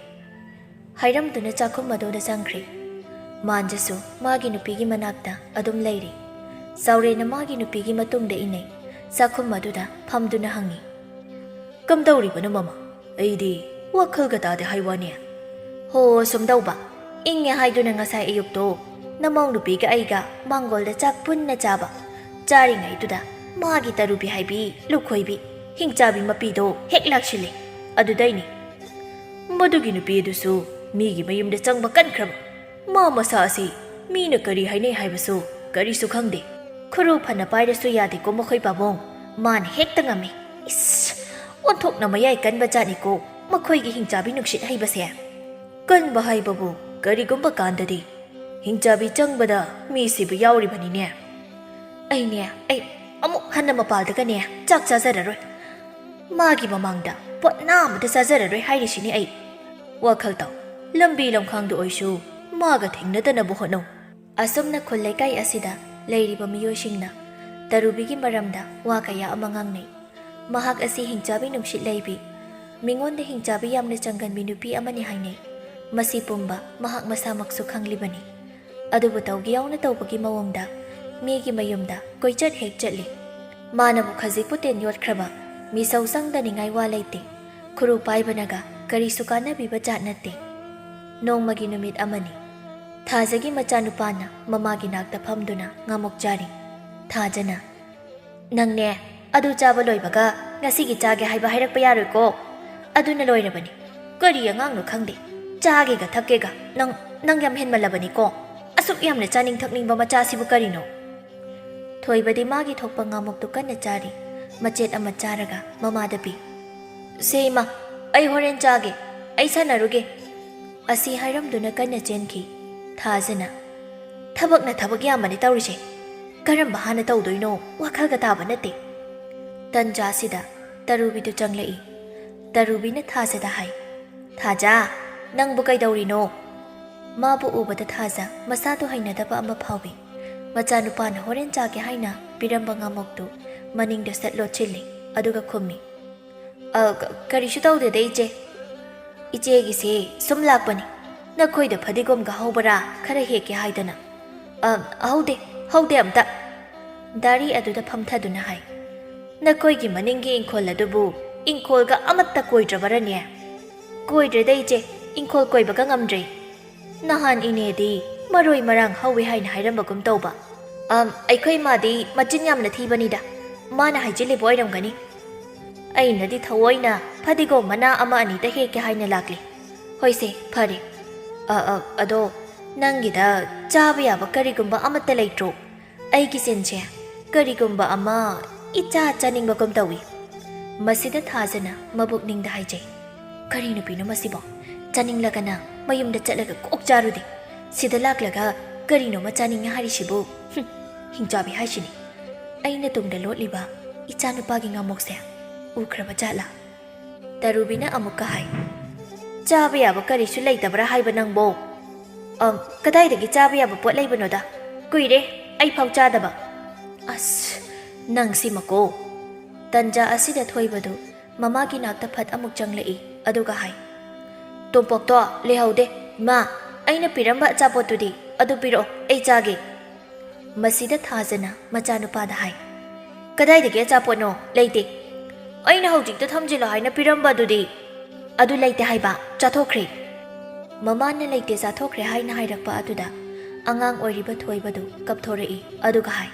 ꯍꯥꯏꯔꯝꯗꯨꯅ ꯆꯥꯛꯈꯨꯝ ꯑꯗꯨꯗ ꯆꯪꯈ꯭ꯔꯦ꯫ ꯃꯥꯟꯖꯁꯨ ꯃꯥꯒꯤ ꯅꯨꯄꯤꯒꯤ ꯃꯅꯥꯛꯇ ꯑꯗꯨꯝ ꯂꯩꯔꯤ꯫ ꯆꯥꯎꯔꯦꯟꯅ ꯃꯥꯒꯤ ꯅꯨꯄꯤꯒꯤ ꯃꯇꯨꯡꯗ ꯏꯟꯅꯩ꯫ ꯆꯥꯛꯈꯨꯝ ꯑꯗꯨꯗ ꯐꯝꯗꯨꯅ ꯍꯪꯉꯤ, "ꯀꯝꯗꯧꯔꯤꯕꯅꯣ ꯃꯃꯥ? ꯑꯩꯗꯤ ꯋꯥꯈꯜꯒ ꯇꯥꯗꯦ ꯍꯥꯏ ꯋꯥꯅꯤ꯫" "ꯍꯣ, ꯁꯨꯝ ꯇꯧꯕ꯫ ꯏꯪꯉꯦ ꯍꯥꯏꯗꯨꯅ ꯉꯁꯥꯏ ꯑꯌꯨꯛꯇꯣ ꯅꯃꯧ ꯅꯨꯄꯤꯒ ꯑꯩꯒ ꯃꯥꯡꯒꯣꯜꯗ ꯆꯥꯛ ꯄꯨꯟꯅ ꯆꯥꯕ꯫ ꯆꯥꯔꯤꯉꯩꯗꯨꯗ ꯃꯥꯒꯤ ꯇꯔꯨꯕꯤ ꯍꯥꯏꯕꯤ ꯂꯨꯈꯣꯏꯕꯤ ꯍꯤꯡꯆꯥꯕꯤ ꯃꯄꯤꯗꯣ ꯍꯦꯛ ꯂꯥꯛꯁꯤꯜꯂꯦ꯫ ꯑꯗꯨꯗꯩꯅꯦ꯫ ꯃꯗꯨꯒꯤ ꯅꯨꯄꯤ ꯑꯗꯨꯁꯨ ꯃꯤꯒꯤ ꯃꯌꯨꯝꯗ ꯆꯪꯕ ꯀꯟꯈ꯭ꯔꯕ꯫ ꯃꯥ ꯃꯁꯥ ꯑꯁꯤ ꯃꯤꯅ ꯀꯔꯤ ꯍꯥꯏꯅꯩ ꯍꯥꯏꯕꯁꯨ ꯀꯔꯤꯁꯨ ꯈꯪꯗꯦ꯫ ꯈꯨꯔꯨ ꯐꯅ ꯄꯥꯏꯔꯁꯨ ꯌꯥꯗꯦꯀꯣ ꯃꯈꯣꯏ ꯄꯥꯕꯨꯡ꯫ ꯃꯥꯅ ꯍꯦꯛꯇ ꯉꯝꯃꯤ꯫ ꯏꯁ! ꯑꯣꯟꯊꯣꯛꯅ ꯃꯌꯥꯏ ꯀꯟꯕ ꯖꯥꯠꯅꯤꯀꯣ ꯃꯈꯣꯏꯒꯤ ꯍꯤꯡꯆꯥꯕꯤ ꯅꯨꯡꯁꯤꯠ ꯍꯩꯕꯁꯦ꯫ ꯀꯟꯕ ꯍꯥꯏꯕꯕꯨ ꯀꯔꯤꯒꯨꯝꯕ ꯀꯥꯟꯗꯗꯤ ꯍꯤꯡꯆꯥꯕꯤ ꯆꯪꯕꯗ ꯃꯤ ꯁꯤꯕ ꯌꯥꯎꯔꯤꯕꯅꯤꯅꯦ꯫ ꯑꯩꯅꯦ, ꯑꯩ ꯑꯃꯨꯛ ꯍꯟꯅ ꯃꯄꯥꯜꯗꯒꯅꯦ ꯆꯥꯛ ꯆꯥꯖꯔꯔꯣꯏ꯫ ꯃꯥꯒꯤ ꯃꯃꯥꯡꯗ ꯄꯣꯠ ꯅꯥ ꯑꯃꯇ ꯆꯥꯖꯔꯔꯣꯏ ꯍꯥꯏꯔꯤꯁꯤꯅꯤ ꯑꯩ꯫ ꯋꯥꯈꯜ ꯇꯧ, ꯂꯝꯕꯤ ꯂꯝꯈꯥꯡꯗ ꯑꯣꯏꯁꯨ ꯃꯥꯒ ꯊꯦꯡꯅꯗꯅꯕ ꯍꯣꯠꯅꯧ꯫ ꯑꯁꯨꯝꯅ ꯈꯨꯜ ꯂꯩꯀꯥꯏ ꯑꯁꯤꯗ ꯂꯩꯔꯤꯕ ꯃꯤꯑꯣꯏꯁꯤꯡꯅ ꯇꯔꯨꯕꯤꯒꯤ ꯃꯔꯝꯗ ꯋꯥ ꯀꯌꯥ ꯑꯃ ꯉꯥꯡꯅꯩ꯫ ꯃꯍꯥꯛ ꯑꯁꯤ ꯍꯤꯡꯆꯥꯕꯤ ꯅꯨꯡꯁꯤꯠ ꯂꯩꯕꯤ, ꯃꯤꯉꯣꯟꯗ ꯍꯤꯡꯆꯥꯕꯤ ꯌꯥꯝꯅ ꯆꯪꯒꯟꯕꯤ ꯅꯨꯄꯤ ꯑꯃꯅꯤ ꯍꯥꯏꯅꯩ꯫ ꯃꯁꯤ ꯄꯨꯝꯕ ꯃꯍꯥꯛ ꯃꯁꯥꯃꯛꯁꯨ ꯈꯪꯂꯤꯕꯅꯤ꯫ ꯑꯗꯨꯕꯨ ꯇꯧꯒꯦ ꯌꯥꯎꯅ ꯇꯧꯕꯒꯤ ꯃꯑꯣꯡꯗ ꯃꯤꯒꯤ ꯃꯌꯨꯝꯗ ꯀꯣꯏꯆꯠ ꯍꯦꯛ ꯆꯠꯂꯤ꯫ ꯃꯥꯅꯕꯨ ꯈꯖꯤꯛꯄꯨ ꯇꯦꯟ ꯌꯣꯠꯈ꯭ꯔꯕ ꯃꯤꯁꯧ ꯆꯪꯗꯅꯤꯡꯉꯥꯏ ꯋꯥ ꯂꯩꯇꯦ꯫ ꯈꯨꯔꯨ ꯄꯥꯏꯕꯅꯒ ꯀꯔꯤꯁꯨ ꯀꯥꯟꯅꯕꯤꯕ ꯖꯥꯠ ꯅꯠꯇꯦ꯫ ꯅꯣꯡꯃꯒꯤ ꯅꯨꯃꯤꯠ ꯑꯃꯅꯤ꯫ ꯊꯥꯖꯒꯤ ꯃꯆꯥꯅꯨꯄꯥꯅ ꯃꯃꯥꯒꯤ ꯅꯥꯛꯇ ꯐꯝꯗꯨꯅ ꯉꯥꯃꯨꯛ ꯆꯥꯔꯤ꯫ ꯊꯥꯖꯅ, "ꯅꯪꯅꯦ, ꯑꯗꯨ ꯆꯥꯕ ꯂꯣꯏꯕꯒ ꯉꯁꯤꯒꯤ ꯆꯥꯒꯦ ꯍꯥꯏꯕ ꯍꯥꯏꯔꯛꯄ ꯌꯥꯔꯣꯏꯀꯣ꯫ ꯑꯗꯨꯅ ꯂꯣꯏꯔꯕꯅꯤ꯫ ꯀꯔꯤ ꯑꯉꯥꯡꯅꯣ ꯈꯪꯗꯦ, ꯆꯥꯒꯦꯒ ꯊꯛꯀꯦꯒ꯫ ꯅꯪ, ꯅꯪ ꯌꯥꯝ ꯍꯦꯟꯃꯜꯂꯕꯅꯤꯀꯣ꯫ ꯑꯁꯨꯛ ꯌꯥꯝꯅ ꯆꯥꯅꯤꯡ ꯊꯛꯅꯤꯡꯕ ꯃꯆꯥꯁꯤꯕꯨ ꯀꯔꯤꯅꯣ?" ꯊꯣꯏꯕꯗꯤ ꯃꯥꯒꯤ ꯊꯣꯛꯄ ꯉꯥꯃꯨꯛꯇꯨ ꯀꯟꯅ ꯆꯥꯔꯤ꯫ ꯃꯆꯦꯠ ꯑꯃ ꯆꯥꯔꯒ ꯃꯃꯥꯗ ꯄꯤ꯫ "ꯁꯦ ꯏꯃꯥ, ꯑꯩ ꯍꯣꯔꯦꯟ ꯆꯥꯒꯦ, ꯑꯩ ꯁꯥꯟꯅꯔꯨꯒꯦ꯫" ꯑꯁꯤ ꯍꯥꯏꯔꯝꯗꯨꯅ ꯀꯟꯅ ꯆꯦꯟꯈꯤ꯫ ꯊꯥꯖꯅ, "ꯊꯕꯛꯅ ꯊꯕꯛ ꯌꯥꯝꯕꯅꯤ ꯇꯧꯔꯤꯁꯦ꯫ ꯀꯔꯝꯕ ꯍꯥꯟꯅ ꯇꯧꯗꯣꯏꯅꯣ ꯋꯥꯈꯜꯒ ꯇꯥꯕ ꯅꯠꯇꯦ꯫" ꯇꯟꯖꯥꯁꯤꯗ ꯇꯔꯨꯕꯤꯗꯨ ꯆꯪꯂꯛꯏ꯫ ꯇꯔꯨꯕꯤꯅ ꯊꯥꯖꯗ ꯍꯥꯏ, "ꯊꯥꯖ, ꯅꯪꯕꯨ ꯀꯩꯗꯧꯔꯤꯅꯣ?" ꯃꯥꯕꯨ ꯎꯕꯗ ꯊꯥꯖ ꯃꯁꯥꯗꯨ ꯍꯩꯅꯗꯕ ꯑꯃ ꯐꯥꯎꯏ꯫ ꯃꯆꯥꯅꯨꯄꯥꯅ ꯍꯣꯔꯦꯟ ꯆꯥꯒꯦ ꯍꯥꯏꯅ ꯄꯤꯔꯝꯕ ꯉꯥꯃꯣꯛꯇꯨ ꯃꯅꯤꯡꯗ ꯁꯠ ꯂꯣꯠꯁꯤꯜꯂꯤ, ꯑꯗꯨꯒ ꯈꯨꯝꯃꯤ, "ꯑ, ꯀ-, ꯀꯔꯤꯁꯨ ꯇꯧꯗꯦꯗ, ꯏꯆꯦ꯫ ꯏꯆꯦꯒꯤꯁꯦ ꯁꯨꯝ ꯂꯥꯛꯄꯅꯤ꯫ ꯅꯈꯣꯏꯗ ꯐꯗꯤꯒꯣꯝꯒ ꯍꯧꯕ꯭ꯔꯥ? ꯈꯔ ꯍꯦꯛꯀꯦ ꯍꯥꯏꯗꯅ꯫" "ꯑ, ꯍꯧꯗꯦ, ꯍꯧꯗꯦ ꯑꯝꯇ꯫" ꯗꯥꯔꯤ ꯑꯗꯨꯗ ꯐꯝꯊꯗꯨꯅ ꯍꯥꯏ, "ꯅꯈꯣꯏꯒꯤ ꯃꯅꯤꯡꯒꯤ ꯏꯪꯈꯣꯜ ꯑꯗꯨꯕꯨ ꯏꯪꯈꯣꯜꯒ ꯑꯃꯠꯇ ꯀꯣꯏꯗ꯭ꯔꯕꯔꯅꯦ?" "ꯀꯣꯏꯗ꯭ꯔꯦꯗ, ꯏꯆꯦ, ꯏꯪꯈꯣꯜ ꯀꯣꯏꯕꯒ ꯉꯝꯗ꯭ꯔꯦ꯫ ꯅꯍꯥꯟ ꯏꯅꯦꯗꯤ ꯃꯔꯣꯏ ꯃꯔꯥꯡ ꯍꯧꯋꯤ ꯍꯥꯏꯅ ꯍꯥꯏꯔꯝꯕꯒꯨꯝ ꯇꯧꯕ꯫ ꯑꯝ, ꯑꯩꯈꯣꯏ ꯃꯥꯗꯤ ꯃꯆꯤꯟ ꯌꯥꯝꯅ ꯊꯤꯕꯅꯤꯗ, ꯃꯥꯅ ꯍꯥꯏꯖꯤꯜꯂꯤꯕ ꯑꯣꯏꯔꯝꯒꯅꯤ꯫ ꯑꯩꯅꯗꯤ ꯊꯑꯣꯏꯅ ꯐꯗꯤꯒꯣꯝ ꯃꯅꯥ ꯑꯃ ꯑꯅꯤꯗ ꯍꯦꯛꯀꯦ ꯍꯥꯏꯅ ꯂꯥꯛꯂꯤ꯫ ꯍꯣꯏꯁꯦ, ꯐꯔꯦ꯫ ꯑ, ꯑ, ꯑꯗꯣ ꯅꯪꯒꯤꯗ ꯆꯥꯕ ꯌꯥꯕ ꯀꯔꯤꯒꯨꯝꯕ ꯑꯃꯠꯇ ꯂꯩꯇ꯭ꯔꯣ? ꯑꯩꯒꯤ ꯆꯤꯟꯁꯦ ꯀꯔꯤꯒꯨꯝꯕ ꯑꯃ ꯏꯆꯥ ꯆꯥꯅꯤꯡꯕꯒꯨꯝ ꯇꯧꯏ꯫" ꯃꯁꯤꯗ ꯊꯥꯖꯅ ꯃꯕꯨꯛꯅꯤꯡꯗ ꯍꯥꯏꯖꯩ, "ꯀꯔꯤ ꯅꯨꯄꯤꯅꯣ ꯃꯁꯤꯕꯣ? ꯆꯥꯅꯤꯡꯂꯒꯅ ꯃꯌꯨꯝꯗ ꯆꯠꯂꯒ ꯀꯣꯛ ꯆꯥꯔꯨꯗꯦ꯫ ꯁꯤꯗ ꯂꯥꯛꯂꯒ ꯀꯔꯤꯅꯣꯃ ꯆꯥꯅꯤꯡꯉꯦ ꯍꯥꯏꯔꯤꯁꯤꯕꯨ? ꯍꯨꯝ, ꯍꯤꯡꯆꯥꯕꯤ ꯍꯥꯏꯁꯤꯅꯤ꯫" ꯑꯩꯅ ꯇꯨꯡꯗ ꯂꯣꯠꯂꯤꯕ ꯏꯆꯥꯅꯨꯄꯥꯒꯤ ꯉꯥꯃꯣꯛꯁꯦ ꯎꯈ꯭ꯔꯕ ꯖꯥꯠꯂꯥ? ꯇꯔꯨꯕꯤꯅ ꯑꯃꯨꯛꯀ ꯍꯥꯏ, ꯆꯥꯕ ꯌꯥꯕ ꯀꯔꯤꯁꯨ ꯂꯩꯇꯕ꯭ꯔꯥ ꯍꯥꯏꯕ ꯅꯪꯕꯣ? ꯑꯝ, ꯀꯗꯥꯏꯗꯒꯤ ꯆꯥꯕ ꯌꯥꯕ ꯄꯣꯠ ꯂꯩꯕꯅꯣꯗ? ꯀꯨꯏꯔꯦ ꯑꯩ ꯐꯥꯎ ꯆꯥꯗꯕ꯫ ꯑꯁ, ꯅꯪꯁꯤꯃꯀꯣ꯫ ꯇꯟꯖꯥ ꯑꯁꯤꯗ ꯊꯣꯏꯕꯗꯨ ꯃꯃꯥꯒꯤ ꯅꯥꯛꯇ ꯐꯠ ꯑꯃꯨꯛ ꯆꯪꯂꯛꯏ, ꯑꯗꯨꯒ ꯍꯥꯏ, "ꯇꯣꯝꯄꯣꯛꯇꯣ ꯂꯩꯍꯧꯗꯦ꯫ ꯏꯃꯥ, ꯑꯩꯅ ꯄꯤꯔꯝꯕ ꯑꯆꯥꯄꯣꯠꯇꯨꯗꯤ? ꯑꯗꯨ ꯄꯤꯔꯛꯑꯣ, ꯑꯩ ꯆꯥꯒꯦ꯫" ꯃꯁꯤꯗ ꯊꯥꯖꯅ ꯃꯆꯥꯅꯨꯄꯥꯗ ꯍꯥꯏ, "ꯀꯗꯥꯏꯗꯒꯤ ꯑꯆꯥꯄꯣꯠꯅꯣ? ꯂꯩꯇꯦ꯫ ꯑꯩꯅ ꯍꯧꯖꯤꯛꯇ ꯊꯝꯖꯤꯜꯂꯣ ꯍꯥꯏꯅ ꯄꯤꯔꯝꯕ ꯑꯗꯨꯗꯤ?" "ꯑꯗꯨ ꯂꯩꯇꯦ ꯍꯥꯏꯕ, ꯆꯥꯊꯣꯛꯈ꯭ꯔꯦ꯫" ꯃꯃꯥꯅ "ꯂꯩꯇꯦ, ꯆꯥꯊꯣꯛꯈ꯭ꯔꯦ" ꯍꯥꯏꯅ ꯍꯥꯏꯔꯛꯄ ꯑꯗꯨꯗ ꯑꯉꯥꯡ ꯑꯣꯏꯔꯤꯕ ꯊꯣꯏꯕꯗꯨ ꯀꯞꯊꯣꯔꯛꯏ, ꯑꯗꯨꯒ ꯍꯥꯏ,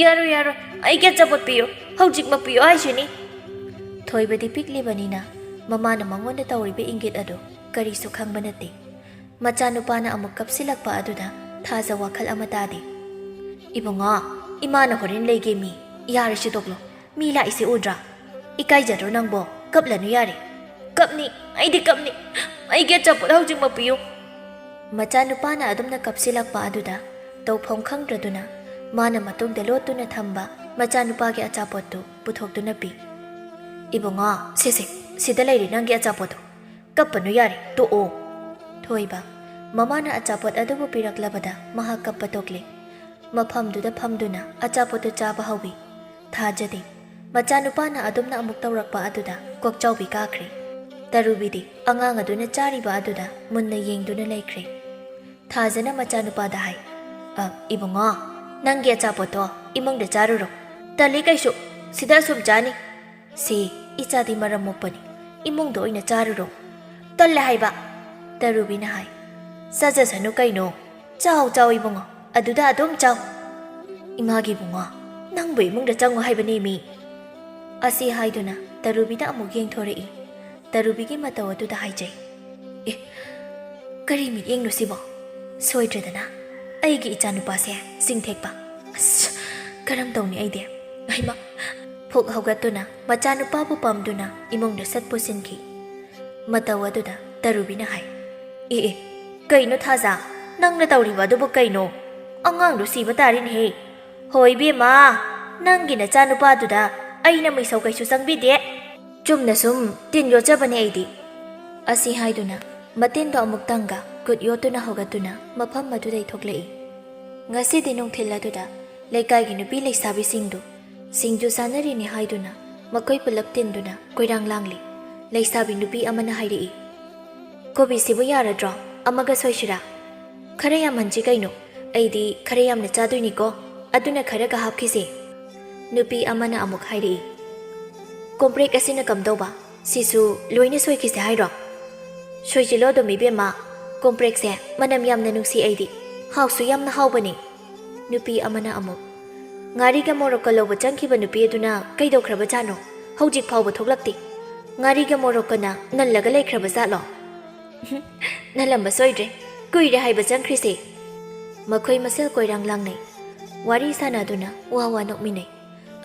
"ꯌꯥꯔꯣꯏ, ꯌꯥꯔꯣꯏ, ꯑꯩꯒꯤ ꯑꯆꯥꯄꯣꯠ ꯄꯤꯌꯨ, ꯍꯧꯖꯤꯛꯃꯛ ꯄꯤꯌꯨ ꯍꯥꯏꯁꯤꯅꯤ꯫" ꯊꯣꯏꯕꯗꯤ ꯄꯤꯛꯂꯤꯕꯅꯤꯅ ꯃꯃꯥꯅ ꯃꯉꯣꯟꯗ ꯇꯧꯔꯤꯕ ꯏꯪꯒꯤꯠ ꯑꯗꯨ ꯀꯔꯤꯁꯨ ꯈꯪꯕ ꯅꯠꯇꯦ꯫ ꯃꯆꯥꯅꯨꯄꯥꯅ ꯑꯃꯨꯛ ꯀꯞꯁꯤꯜꯂꯛꯄ ꯑꯗꯨꯗ ꯊꯥꯖ ꯋꯥꯈꯜ ꯑꯃ ꯇꯥꯗꯦ꯫ "ꯏꯕꯨꯡꯉꯣ, ꯏꯃꯥꯅ ꯍꯣꯔꯦꯟ ꯂꯩꯒꯦ ꯃꯤ, ꯌꯥꯔꯦ ꯁꯤꯗꯣꯛꯂꯣ꯫ ꯃꯤ ꯂꯥꯛꯏꯁꯦ ꯎꯗ꯭ꯔꯥ? ꯏꯀꯥꯏꯖꯗ꯭ꯔꯣ ꯅꯪꯕꯣ? ꯀꯞꯂꯅꯨ ꯌꯥꯔꯦ꯫" "ꯀꯞꯅꯤ, ꯑꯩꯗꯤ ꯀꯞꯅꯤ꯫ ꯑꯩꯒꯤ ꯑꯆꯥꯄꯣꯠ ꯍꯧꯖꯤꯛꯃꯛ ꯄꯤꯌꯨ꯫" ꯃꯆꯥꯅꯨꯄꯥꯅ ꯑꯗꯨꯝꯅ ꯀꯞꯁꯤꯜꯂꯛꯄ ꯑꯗꯨꯗ ꯇꯧꯐꯝ ꯈꯪꯗ꯭ꯔꯗꯨꯅ ꯃꯥꯅ ꯃꯇꯨꯡꯗ ꯂꯣꯠꯇꯨꯅ ꯊꯝꯕ ꯃꯆꯥꯅꯨꯄꯥꯒꯤ ꯑꯆꯥꯄꯣꯠꯇꯨ ꯄꯨꯊꯣꯛꯇꯨꯅ ꯄꯤ꯫ "ꯏꯕꯨꯡꯉꯣ, ꯁꯦ ꯁꯦ, ꯁꯤꯗ ꯂꯩꯔꯦ ꯅꯪꯒꯤ ꯑꯆꯥꯄꯣꯠꯇꯣ꯫ ꯀꯞꯄꯅꯨ ꯌꯥꯔꯦ, ꯇꯣꯛꯑꯣ꯫" ꯊꯣꯏꯕ ꯃꯃꯥꯅ ꯑꯆꯥꯄꯣꯠ ꯑꯗꯨꯕꯨ ꯄꯤꯔꯛꯂꯕꯗ ꯃꯍꯥꯛ ꯀꯞꯄ ꯇꯣꯛꯂꯦ꯫ ꯃꯐꯝꯗꯨꯗ ꯐꯝꯗꯨꯅ ꯑꯆꯥꯄꯣꯠꯇꯨ ꯆꯥꯕ ꯍꯧꯏ꯫ ꯊꯥꯖꯗꯦ꯫ ꯃꯆꯥꯅꯨꯄꯥꯅ ꯑꯗꯨꯝꯅ ꯑꯃꯨꯛ ꯇꯧꯔꯛꯄ ꯑꯗꯨꯗ ꯀꯣꯛꯆꯥꯎꯕꯤ ꯀꯥꯈ꯭ꯔꯦ꯫ ꯇꯔꯨꯕꯤꯗꯤ ꯑꯉꯥꯡ ꯑꯗꯨꯅ ꯆꯥꯔꯤꯕ ꯑꯗꯨꯗ ꯃꯨꯟꯅ ꯌꯦꯡꯗꯨꯅ ꯂꯩꯈ꯭ꯔꯦ꯫ ꯊꯥꯖꯅ ꯃꯆꯥꯅꯨꯄꯥꯗ ꯍꯥꯏ, "ꯑ, ꯏꯕꯨꯡꯉꯣ, ꯅꯪꯒꯤ ꯑꯆꯥꯄꯣꯠꯇꯣ ꯏꯃꯨꯡꯗ ꯆꯥꯔꯨꯔꯣ꯫ ꯇꯜꯂꯤ ꯀꯩꯁꯨ, ꯁꯤꯗ ꯑꯁꯨꯝ ꯆꯥꯅꯤ꯫" "ꯁꯤ, ꯏꯆꯥꯗꯤ ꯃꯔꯝ ꯃꯣꯛꯄꯅꯤ, ꯏꯃꯨꯡꯗ ꯑꯣꯏꯅ ꯆꯥꯔꯨꯔꯣ꯫" "ꯇꯜꯂꯦ ꯍꯥꯏꯕ꯫" ꯇꯔꯨꯕꯤꯅ ꯍꯥꯏ꯫ "ꯆꯥꯖꯁꯅꯨ ꯀꯩꯅꯣ, ꯆꯥꯎ ꯆꯥꯎ ꯏꯕꯨꯡꯉꯣ, ꯑꯗꯨꯗ ꯑꯗꯨꯝ ꯆꯥꯎ꯫" "ꯏꯃꯥꯒꯤ ꯏꯕꯨꯡꯉꯣ, ꯅꯪꯕꯨ ꯏꯃꯨꯡꯗ ꯆꯪꯉꯨ ꯍꯥꯏꯕꯅꯦ ꯃꯤ꯫" ꯑꯁꯤ ꯍꯥꯏꯗꯨꯅ ꯇꯔꯨꯕꯤꯗ ꯑꯃꯨꯛ ꯌꯦꯡꯊꯣꯔꯛꯏ꯫ ꯇꯔꯨꯕꯤꯒꯤ ꯃꯇꯧ ꯑꯗꯨꯗ ꯍꯥꯏꯖꯩ꯫ "ꯑꯦ, ꯀꯔꯤ ꯃꯤꯠꯌꯦꯡꯅꯣ ꯁꯤꯕꯣ? ꯁꯣꯏꯗ꯭ꯔꯗꯅ ꯑꯩꯒꯤ ꯏꯆꯥꯅꯨꯄꯥꯁꯦ ꯆꯤꯡꯊꯦꯛꯄ꯫ ꯑꯁ, ꯀꯔꯝ ꯇꯧꯅꯤ ꯑꯩꯗꯤ? ꯍꯩꯃꯥ!" ꯐꯨꯛ ꯍꯧꯒꯠꯇꯨꯅ ꯃꯆꯥꯅꯨꯄꯥꯕꯨ ꯄꯝꯗꯨꯅ ꯏꯃꯨꯡꯗ ꯁꯠ ꯄꯨꯁꯤꯟꯈꯤ꯫ ꯃꯇꯧ ꯑꯗꯨꯗ ꯇꯔꯨꯕꯤꯅ ꯍꯥꯏ, "ꯑꯦ, ꯑꯦ, ꯀꯩꯅꯣ ꯊꯥꯖ? ꯅꯪꯅ ꯇꯧꯔꯤꯕ ꯑꯗꯨꯕꯨ ꯀꯩꯅꯣ? ꯑꯉꯥꯡꯗꯣ ꯁꯤꯕ ꯇꯥꯔꯦꯅꯦꯍꯦ꯫ ꯍꯣ ꯏꯕꯦꯝꯃ, ꯅꯪꯒꯤ ꯅꯆꯥꯅꯨꯄꯥꯗꯨꯗ ꯑꯩꯅ ꯃꯤꯁꯧ ꯀꯩꯁꯨ ꯆꯪꯕꯤꯗꯦ꯫ ꯆꯨꯝꯅ ꯁꯨꯝ ꯇꯤꯟ ꯌꯣꯠꯆꯕꯅꯦ ꯑꯩꯗꯤ꯫" ꯑꯁꯤ ꯍꯥꯏꯗꯨꯅ ꯃꯇꯤꯟꯗꯣ ꯑꯃꯨꯛꯇꯪꯒ ꯈꯨꯠ ꯌꯣꯠꯇꯨꯅ ꯍꯧꯒꯠꯇꯨꯅ ꯃꯐꯝ ꯑꯗꯨꯗꯩ ꯊꯣꯛꯂꯛꯏ꯫ ꯉꯁꯤꯗꯤ ꯅꯨꯡꯊꯤꯜ ꯑꯗꯨꯗ ꯂꯩꯀꯥꯏꯒꯤ ꯅꯨꯄꯤ ꯂꯩꯁꯥꯕꯤꯁꯤꯡꯗꯨ ꯁꯤꯡꯖꯨ ꯆꯥꯅꯔꯤꯅꯤ ꯍꯥꯏꯗꯨꯅ ꯃꯈꯣꯏ ꯄꯨꯂꯞ ꯇꯤꯟꯗꯨꯅ ꯀꯣꯏꯔꯥꯡ ꯂꯥꯡꯂꯤ꯫ ꯂꯩꯁꯥꯕꯤ ꯅꯨꯄꯤ ꯑꯃꯅ ꯍꯥꯏꯔꯛꯏ, "ꯀꯣꯕꯤꯁꯤꯕꯨ ꯌꯥꯔꯗ꯭ꯔꯣ? ꯑꯃꯒ ꯁꯣꯏꯁꯤꯔꯥ? ꯈꯔ ꯌꯥꯝꯍꯟꯁꯤ ꯀꯩꯅꯣ, ꯑꯩꯗꯤ ꯈꯔ ꯌꯥꯝꯅ ꯆꯥꯗꯣꯏꯅꯤꯀꯣ, ꯑꯗꯨꯅ ꯈꯔꯒ ꯍꯥꯞꯈꯤꯁꯦ꯫" ꯅꯨꯄꯤ ꯑꯃꯅ ꯑꯃꯨꯛ ꯍꯥꯏꯔꯛꯏ, "ꯀꯣꯝꯄ꯭ꯔꯦꯛ ꯑꯁꯤꯅ ꯀꯝꯗꯧꯕ? ꯁꯤꯁꯨ ꯂꯣꯏꯅ ꯁꯣꯏꯈꯤꯁꯦ ꯍꯥꯏꯔꯣ?" "ꯁꯣꯏꯁꯤꯜꯂꯣ ꯑꯗꯨꯝ ꯏꯕꯦꯝꯃ, ꯀꯣꯝꯄ꯭ꯔꯦꯛꯁꯦ ꯃꯅꯝ ꯌꯥꯝꯅ ꯅꯨꯡꯁꯤ ꯑꯩꯗꯤ, ꯍꯥꯎꯁꯨ ꯌꯥꯝꯅ ꯍꯥꯎꯕꯅꯤ꯫" ꯅꯨꯄꯤ ꯑꯃꯅ ꯑꯃꯨꯛ, "ꯉꯥꯔꯤꯒ ꯃꯣꯔꯣꯛꯀ ꯂꯧꯕ ꯆꯪꯈꯤꯕ ꯅꯨꯄꯤ ꯑꯗꯨꯅ ꯀꯩꯗꯧꯈ꯭ꯔꯕꯖꯥꯠꯅꯣ? ꯍꯧꯖꯤꯛ ꯐꯥꯎꯕ ꯊꯣꯛꯂꯛꯇꯦ꯫ ꯉꯥꯔꯤꯒ ꯃꯣꯔꯣꯛꯀꯅ ꯅꯜꯂꯒ ꯂꯩꯈ꯭ꯔꯕꯖꯥꯠꯂꯣ?" "ꯅꯜꯂꯝꯕ ꯁꯣꯏꯗ꯭ꯔꯦ, ꯀꯨꯏꯔꯦ ꯍꯥꯏꯕ ꯆꯪꯈ꯭ꯔꯤꯁꯦ꯫" ꯃꯈꯣꯏ ꯃꯁꯦꯜ ꯀꯣꯏꯔꯥꯡ ꯂꯥꯡꯅꯩ꯫ ꯋꯥꯔꯤ ꯁꯥꯟꯅꯗꯨꯅ ꯋꯥ ꯋꯥ ꯅꯣꯛꯃꯤꯟꯅꯩ꯫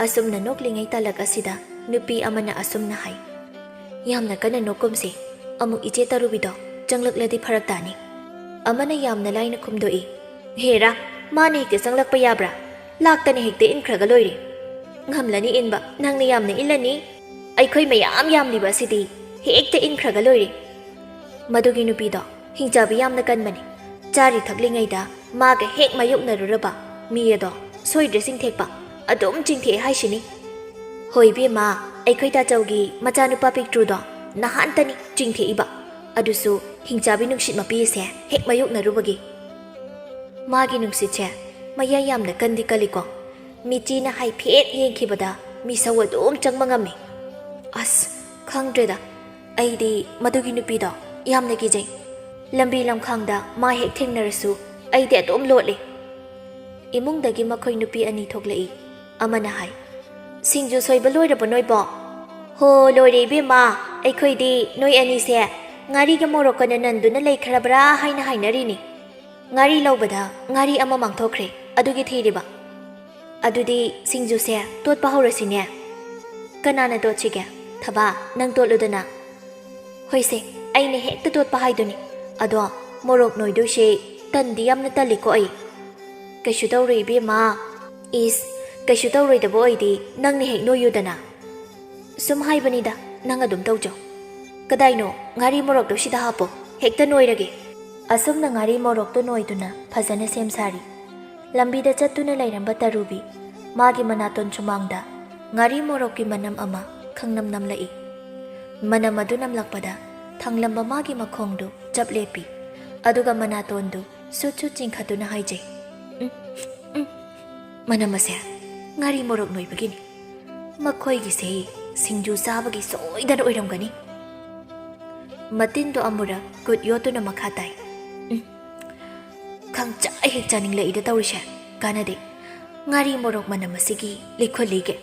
ꯑꯁꯨꯝꯅ ꯅꯣꯛꯂꯤꯉꯩ ꯇꯥꯂꯛ ꯑꯁꯤꯗ ꯅꯨꯄꯤ ꯑꯃꯅ ꯑꯁꯨꯝꯅ ꯍꯥꯏ, "ꯌꯥꯝꯅ ꯀꯟꯅ ꯅꯣꯛꯀꯨꯝꯁꯦ, ꯑꯃꯨꯛ ꯏꯆꯦ ꯇꯔꯨꯕꯤꯗꯣ ꯆꯪꯂꯛꯂꯗꯤ ꯐꯔꯛ ꯇꯥꯅꯤ꯫" ꯑꯃꯅ ꯌꯥꯝꯅ ꯂꯥꯏꯅ ꯈꯨꯝꯗꯣꯛꯏ, "ꯍꯦꯔꯥ, ꯃꯥꯅ ꯍꯦꯛꯇ ꯆꯪꯂꯛꯄ ꯌꯥꯕ꯭ꯔꯥ? ꯂꯥꯛꯇꯅ ꯍꯦꯛꯇ ꯏꯟꯈ꯭ꯔꯒ ꯂꯣꯏꯔꯦ꯫ ꯉꯝꯂꯅꯤ ꯏꯟꯕ, ꯅꯪꯅ ꯌꯥꯝꯅ ꯏꯜꯂꯅꯤ꯫ ꯑꯩꯈꯣꯏ ꯃꯌꯥꯝ ꯌꯥꯝꯂꯤꯕ ꯑꯁꯤꯗꯤ ꯍꯦꯛꯇ ꯏꯟꯈ꯭ꯔꯒ ꯂꯣꯏꯔꯦ꯫" ꯃꯗꯨꯒꯤ ꯅꯨꯄꯤꯗꯣ ꯍꯤꯡꯆꯥꯕꯤ ꯌꯥꯝꯅ ꯀꯟꯕꯅꯤ꯫ ꯆꯥꯔꯤ ꯊꯛꯂꯤꯉꯩꯗ ꯃꯥꯒ ꯍꯦꯛ ꯃꯥꯌꯣꯛꯅꯔꯨꯔꯕ ꯃꯤ ꯑꯗꯣ ꯁꯣꯏꯗ꯭ꯔꯦ ꯆꯤꯡꯊꯦꯛꯄ꯫ ꯑꯗꯨꯝ ꯆꯤꯡꯊꯦꯛꯑꯦ ꯍꯥꯏꯁꯤꯅꯤ꯫ ꯍꯣꯏ ꯏꯕꯦꯝꯃ, ꯑꯩꯈꯣꯏ ꯇꯥꯆꯧꯒꯤ ꯃꯆꯥꯅꯨꯄꯥ ꯄꯤꯛꯇ꯭ꯔꯨꯗꯣ ꯅꯍꯥꯟꯇꯅꯤ ꯆꯤꯡꯊꯦꯛꯏꯕ꯫ ꯑꯗꯨꯁꯨ ꯍꯤꯡꯆꯥꯕꯤ ꯅꯨꯡꯁꯤꯠ ꯃꯄꯤ ꯑꯁꯦ ꯍꯦꯛ ꯃꯥꯌꯣꯛꯅꯔꯨꯕꯒꯤ꯫ ꯃꯥꯒꯤ ꯅꯨꯡꯁꯤꯠꯁꯦ ꯃꯌꯥꯏ ꯌꯥꯝꯅ ꯀꯟꯗꯤ ꯀꯜꯂꯤꯀꯣ꯫ ꯃꯤꯆꯤꯅ ꯍꯥꯏꯐꯦꯠ ꯌꯦꯡꯈꯤꯕꯗ ꯃꯤꯁꯧ ꯑꯗꯨꯝ ꯆꯪꯕ ꯉꯝꯃꯤ꯫ ꯑꯁ, ꯈꯪꯗ꯭ꯔꯦꯗ, ꯑꯩꯗꯤ ꯃꯗꯨꯒꯤ ꯅꯨꯄꯤꯗꯣ ꯌꯥꯝꯅ ꯀꯤꯖꯩ꯫ ꯂꯝꯕꯤ ꯂꯝꯈꯥꯡꯗ ꯃꯥ ꯍꯦꯛ ꯊꯦꯡꯅꯔꯁꯨ ꯑꯩꯗꯤ ꯑꯗꯨꯝ ꯂꯣꯠꯂꯤ꯫ ꯏꯃꯨꯡꯗꯒꯤ ꯃꯈꯣꯏ ꯅꯨꯄꯤ ꯑꯅꯤ ꯊꯣꯛꯂꯛꯏ꯫ ꯑꯃꯅ ꯍꯥꯏ, "ꯁꯤꯡꯖꯨ ꯁꯣꯏꯕ ꯂꯣꯏꯔꯕꯣ ꯅꯣꯏꯕꯣ?" "ꯍꯣ, ꯂꯣꯏꯔꯦ ꯏꯕꯦꯝꯃ, ꯑꯩꯈꯣꯏꯗꯤ ꯅꯣꯏ ꯑꯅꯤꯁꯦ ꯉꯥꯔꯤꯒ ꯃꯣꯔꯣꯛꯀꯅ ꯅꯟꯗꯨꯅ ꯂꯩꯈ꯭ꯔꯕ꯭ꯔꯥ ꯍꯥꯏꯅ ꯍꯥꯏꯅꯔꯤꯅꯤ꯫ ꯉꯥꯔꯤ ꯂꯧꯕꯗ ꯉꯥꯔꯤ ꯑꯃ ꯃꯥꯡꯊꯣꯛꯈ꯭ꯔꯦ, ꯑꯗꯨꯒꯤ ꯊꯤꯔꯤꯕ꯫ ꯑꯗꯨꯗꯤ ꯁꯤꯡꯖꯨꯁꯦ ꯇꯣꯠꯄ ꯍꯧꯔꯁꯤꯅꯦ꯫" "ꯀꯅꯥꯅ ꯇꯣꯠꯁꯤꯒꯦ? ꯊꯕꯥ, ꯅꯪ ꯇꯣꯠꯂꯨꯗꯅ꯫" "ꯍꯣꯏꯁꯦ, ꯑꯩꯅ ꯍꯦꯛꯇ ꯇꯣꯠꯄ ꯍꯥꯏꯗꯨꯅꯤ꯫ ꯑꯗꯣ ꯃꯣꯔꯣꯛ ꯅꯣꯏꯗꯣꯏꯁꯦ ꯇꯟꯗꯤ ꯌꯥꯝꯅ ꯇꯜꯂꯤꯀꯣ ꯑꯩ꯫" "ꯀꯩꯁꯨ ꯇꯧꯔꯣꯏ ꯏꯕꯦꯝꯃ꯫" "ꯏꯁ, ꯀꯩꯁꯨ ꯇꯧꯔꯣꯏꯗꯕ ꯑꯣꯏꯗꯤ ꯅꯪꯅ ꯍꯦꯛ ꯅꯣꯏꯌꯨꯗꯅ꯫" "ꯁꯨꯝ ꯍꯥꯏꯕꯅꯤꯗ, ꯅꯪ ꯑꯗꯨꯝ ꯇꯧꯖꯧ꯫" "ꯀꯗꯥꯏꯅꯣ? ꯉꯥꯔꯤ ꯃꯣꯔꯣꯛꯇꯣ ꯁꯤꯗ ꯍꯥꯞꯄꯣ, ꯍꯦꯛꯇ ꯅꯣꯏꯔꯒꯦ!" ꯑꯁꯨꯝꯅ ꯉꯥꯔꯤ ꯃꯣꯔꯣꯛꯇꯣ ꯅꯣꯏꯗꯨꯅ ꯐꯖꯅ ꯁꯦꯝ ꯁꯥꯔꯤ꯫ ꯂꯝꯕꯤꯗ ꯆꯠꯇꯨꯅ ꯂꯩꯔꯝꯕ ꯇꯔꯨꯕꯤ, ꯃꯥꯒꯤ ꯃꯅꯥꯇꯣꯟ ꯁꯨꯃꯥꯡꯗ ꯉꯥꯔꯤ ꯃꯣꯔꯣꯛꯀꯤ ꯃꯅꯝ ꯑꯃ ꯈꯪꯅꯝ ꯅꯝꯂꯛꯏ꯫ ꯃꯅꯝ ꯑꯗꯨ ꯅꯝꯂꯛꯄꯗ ꯊꯥꯡꯂꯝꯕ ꯃꯥꯒꯤ ꯃꯈꯣꯡꯗꯨ ꯆꯞ ꯂꯦꯞꯄꯤ, ꯑꯗꯨꯒ ꯃꯅꯥꯇꯣꯟꯗꯨ ꯁꯨꯠ ꯁꯨꯠ ꯆꯤꯡꯈꯠꯇꯨꯅ ꯍꯥꯏꯖꯩ, "ꯎꯝ, ꯎꯝ, ꯃꯅꯝ ꯑꯁꯦ ꯉꯥꯔꯤ ꯃꯣꯔꯣꯛ ꯅꯣꯏꯕꯒꯤꯅꯤ꯫ ꯃꯈꯣꯏꯒꯤꯁꯦ ꯁꯤꯡꯖꯨ ꯆꯥꯕꯒꯤ ꯁꯣꯏꯗꯅ ꯑꯣꯏꯔꯝꯒꯅꯤ꯫" ꯃꯇꯤꯟꯗꯣ ꯑꯃꯨꯔꯛ ꯈꯨꯠ ꯌꯣꯠꯇꯨꯅ ꯃꯈꯥ ꯇꯥꯏ, "ꯎꯝ, ꯈꯪꯆꯥ ꯍꯦꯛ ꯆꯥꯅꯤꯡꯂꯛꯏꯗ ꯇꯧꯔꯤꯁꯦ꯫ ꯀꯥꯟꯅꯗꯦ, ꯉꯥꯔꯤ ꯃꯣꯔꯣꯛ ꯃꯅꯝ ꯑꯁꯤꯒꯤ ꯂꯤꯈꯨꯜꯂꯤꯒꯦ꯫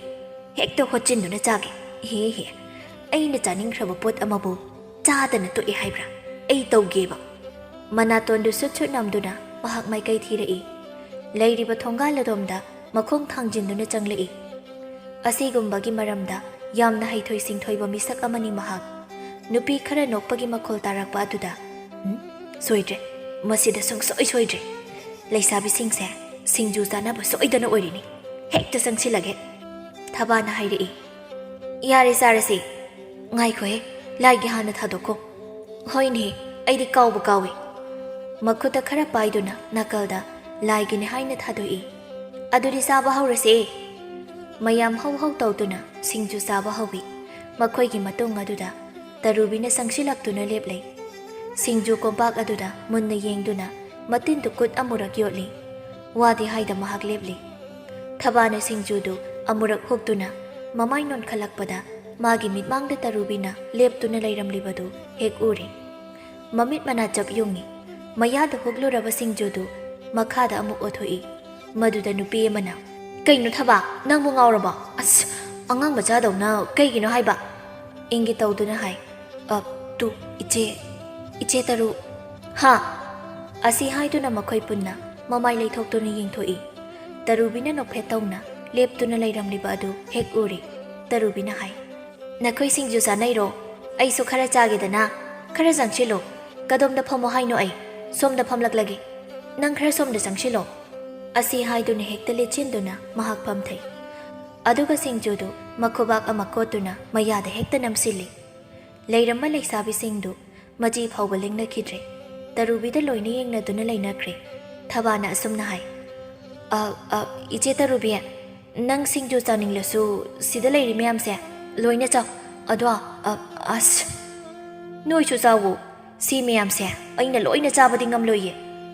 ꯍꯦꯛꯇ ꯍꯣꯠꯆꯤꯟꯗꯨꯅ ꯆꯥꯒꯦ꯫ ꯍꯦ ꯍꯦ, ꯑꯩꯅ ꯆꯥꯅꯤꯡꯈ꯭ꯔꯕ ꯄꯣꯠ ꯑꯃꯕꯨ ꯆꯥꯗꯅ ꯇꯣꯛꯑꯦ ꯍꯥꯏꯕ꯭ꯔꯥ? ꯑꯩ ꯇꯧꯒꯦꯕ꯫" ꯃꯅꯥꯇꯣꯟꯗꯨ ꯁꯨꯠ ꯁꯨꯠ ꯅꯝꯗꯨꯅ ꯃꯍꯥꯛ ꯃꯥꯏꯀꯩ ꯊꯤꯔꯛꯏ꯫ ꯂꯩꯔꯤꯕ ꯊꯣꯡꯒꯥꯜ ꯑꯗꯣꯝꯗ ꯃꯈꯣꯡ ꯊꯥꯡꯖꯤꯟꯗꯨꯅ ꯆꯪꯂꯛꯏ꯫ ꯑꯁꯤꯒꯨꯝꯕꯒꯤ ꯃꯔꯝꯗ ꯌꯥꯝꯅ ꯍꯩꯊꯣꯏ ꯁꯤꯡꯊꯣꯏꯕ ꯃꯤꯁꯛ ꯑꯃꯅꯤ ꯃꯍꯥꯛ꯫ ꯅꯨꯄꯤ ꯈꯔ ꯅꯣꯛꯄꯒꯤ ꯃꯈꯣꯜ ꯇꯥꯔꯛꯄ ꯑꯗꯨꯗ, "ꯎꯝ, ꯁꯣꯏꯗ꯭ꯔꯦ, ꯃꯁꯤꯗ ꯁꯨꯡꯁꯣꯏ ꯁꯣꯏꯗ꯭ꯔꯦ꯫ ꯂꯩꯁꯥꯕꯤꯁꯤꯡꯁꯦ ꯁꯤꯡꯖꯨ ꯆꯥꯅꯕ ꯁꯣꯏꯗꯅ ꯑꯣꯏꯔꯤꯅꯤ꯫ ꯍꯦꯛꯇ ꯆꯪꯁꯤꯜꯂꯒꯦ꯫" ꯊꯕꯥꯅ ꯍꯥꯏꯔꯛꯏ, "ꯌꯥꯔꯦ, ꯆꯥꯔꯁꯤ꯫ ꯉꯥꯏꯈꯣꯍꯦ, ꯂꯥꯏꯒꯤ ꯍꯥꯟꯅ ꯊꯥꯗꯣꯛꯈꯣ꯫" "ꯍꯣꯏꯅꯦ, ꯑꯩꯗꯤ ꯀꯥꯎꯕ ꯀꯥꯎꯏ꯫" ꯃꯈꯨꯠꯇ ꯈꯔ ꯄꯥꯏꯗꯨꯅ ꯅꯥꯀꯜꯗ ꯂꯥꯏꯒꯤꯅꯤ ꯍꯥꯏꯅ ꯊꯥꯗꯣꯛꯏ꯫ "ꯑꯗꯨꯗꯤ ꯆꯥꯕ ꯍꯧꯔꯁꯦ꯫" ꯃꯌꯥꯝ ꯍꯧ ꯍꯧ ꯇꯧꯗꯨꯅ ꯁꯤꯡꯖꯨ ꯆꯥꯕ ꯍꯧꯏ꯫ ꯃꯈꯣꯏꯒꯤ ꯃꯇꯨꯡ ꯑꯗꯨꯗ ꯇꯔꯨꯕꯤꯅ ꯆꯪꯁꯤꯜꯂꯛꯇꯨꯅ ꯂꯦꯞꯂꯦ꯫ ꯁꯤꯡꯖꯨ ꯀꯣꯝꯄꯥꯛ ꯑꯗꯨꯗ ꯃꯨꯟꯅ ꯌꯦꯡꯗꯨꯅ ꯃꯇꯤꯟꯗꯨ ꯈꯨꯠ ꯑꯃꯨꯔꯛ ꯌꯣꯠꯂꯤ꯫ ꯋꯥꯗꯤ ꯍꯥꯏꯗ ꯃꯍꯥꯛ ꯂꯦꯞꯂꯤ꯫ ꯊꯕꯥꯅ ꯁꯤꯡꯖꯨꯗꯨ ꯑꯃꯨꯔꯛ ꯍꯨꯛꯇꯨꯅ ꯃꯃꯥꯏ ꯅꯣꯟꯈꯠꯂꯛꯄꯗ ꯃꯥꯒꯤ ꯃꯤꯠꯃꯥꯡꯗ ꯇꯔꯨꯕꯤꯅ ꯂꯦꯞꯇꯨꯅ ꯂꯩꯔꯝꯂꯤꯕꯗꯨ ꯍꯦꯛ ꯎꯔꯦ꯫ ꯃꯃꯤꯠ ꯃꯅꯥ ꯆꯞ ꯌꯨꯡꯏ꯫ ꯃꯌꯥꯗ ꯍꯨꯛꯂꯨꯔꯕ ꯁꯤꯡꯖꯨꯗꯨ ꯃꯈꯥꯗ ꯑꯃꯨꯛ ꯑꯣꯊꯣꯛꯏ꯫ ꯃꯗꯨꯗ ꯅꯨꯄꯤ ꯑꯃꯅ, "ꯀꯩꯅꯣ ꯊꯕꯥ, ꯅꯪꯕꯨ ꯉꯥꯎꯔꯕꯣ? ꯑꯁ, ꯑꯉꯥꯡ ꯃꯆꯥꯗꯧꯅ ꯀꯩꯒꯤꯅꯣ ꯍꯥꯏꯕ?" ꯏꯪꯒꯤ ꯇꯧꯗꯨꯅ ꯍꯥꯏ, "ꯑ, ꯇꯨ, ꯏꯆꯦ, ꯏꯆꯦ ꯇꯔꯨ꯫" "ꯍꯥ?" ꯑꯁꯤ ꯍꯥꯏꯗꯨꯅ ꯃꯈꯣꯏ ꯄꯨꯟꯅ ꯃꯃꯥꯏ ꯂꯩꯊꯣꯛꯇꯨꯅ ꯌꯦꯡꯊꯣꯛꯏ꯫ ꯇꯔꯨꯕꯤꯅ ꯅꯣꯛꯐꯦꯠ ꯇꯧꯅ ꯂꯦꯞꯇꯨꯅ ꯂꯩꯔꯝꯂꯤꯕ ꯑꯗꯨ ꯍꯦꯛ ꯎꯔꯦ꯫ ꯇꯔꯨꯕꯤꯅ ꯍꯥꯏ, "ꯅꯈꯣꯏ ꯁꯤꯡꯖꯨ ꯆꯥꯅꯩꯔꯣ? ꯑꯩꯁꯨ ꯈꯔ ꯆꯥꯒꯦꯗꯅ꯫ ꯈꯔ ꯆꯪꯁꯤꯜꯂꯣ꯫ ꯀꯗꯣꯝꯗ ꯐꯝꯃꯣ ꯍꯥꯏꯅꯣ? ꯑꯩ ꯁꯣꯝꯗ ꯐꯝꯂꯛꯂꯒꯦ꯫ ꯅꯪ ꯈꯔ ꯁꯣꯝꯗ ꯆꯪꯁꯤꯜꯂꯣ꯫" ꯑꯁꯤ ꯍꯥꯏꯗꯨꯅ ꯍꯦꯛꯇ ꯂꯦꯠꯁꯤꯟꯗꯨꯅ ꯃꯍꯥꯛ ꯐꯝꯊꯩ꯫ ꯑꯗꯨꯒ ꯁꯤꯡꯖꯨꯗꯨ ꯃꯈꯨꯕꯥꯛ ꯑꯃ ꯀꯣꯠꯇꯨꯅ ꯃꯌꯥꯗ ꯍꯦꯛꯇ ꯅꯝꯁꯤꯜꯂꯤ꯫ ꯂꯩꯔꯝꯕ ꯂꯩꯁꯥꯕꯤꯁꯤꯡꯗꯨ ꯃꯆꯤ ꯐꯥꯎꯕ ꯂꯦꯡꯅꯈꯤꯗ꯭ꯔꯦ꯫ ꯇꯔꯨꯕꯤꯗ ꯂꯣꯏꯅ ꯌꯦꯡꯅꯗꯨꯅ ꯂꯩꯅꯈ꯭ꯔꯦ꯫ ꯊꯕꯥꯅ ꯑꯁꯨꯝꯅ ꯍꯥꯏ, "ꯑ, ꯑ, ꯏꯆꯦ ꯇꯔꯨꯕꯤ, ꯅꯪ ꯁꯤꯡꯖꯨ ꯆꯥꯅꯤꯡꯂꯁꯨ ꯁꯤꯗ ꯂꯩꯔꯤ ꯃꯌꯥꯝꯁꯦ ꯂꯣꯏꯅ ꯆꯥꯎ꯫ ꯑꯗꯣ, ꯑ, ꯑꯁ, ꯅꯣꯏꯁꯨ ꯆꯥꯎꯋꯣ꯫ ꯁꯤ ꯃꯌꯥꯝꯁꯦ ꯑꯩꯅ ꯂꯣꯏꯅ ꯆꯥꯕꯗꯤ ꯉꯝꯂꯣꯏꯌꯦ꯫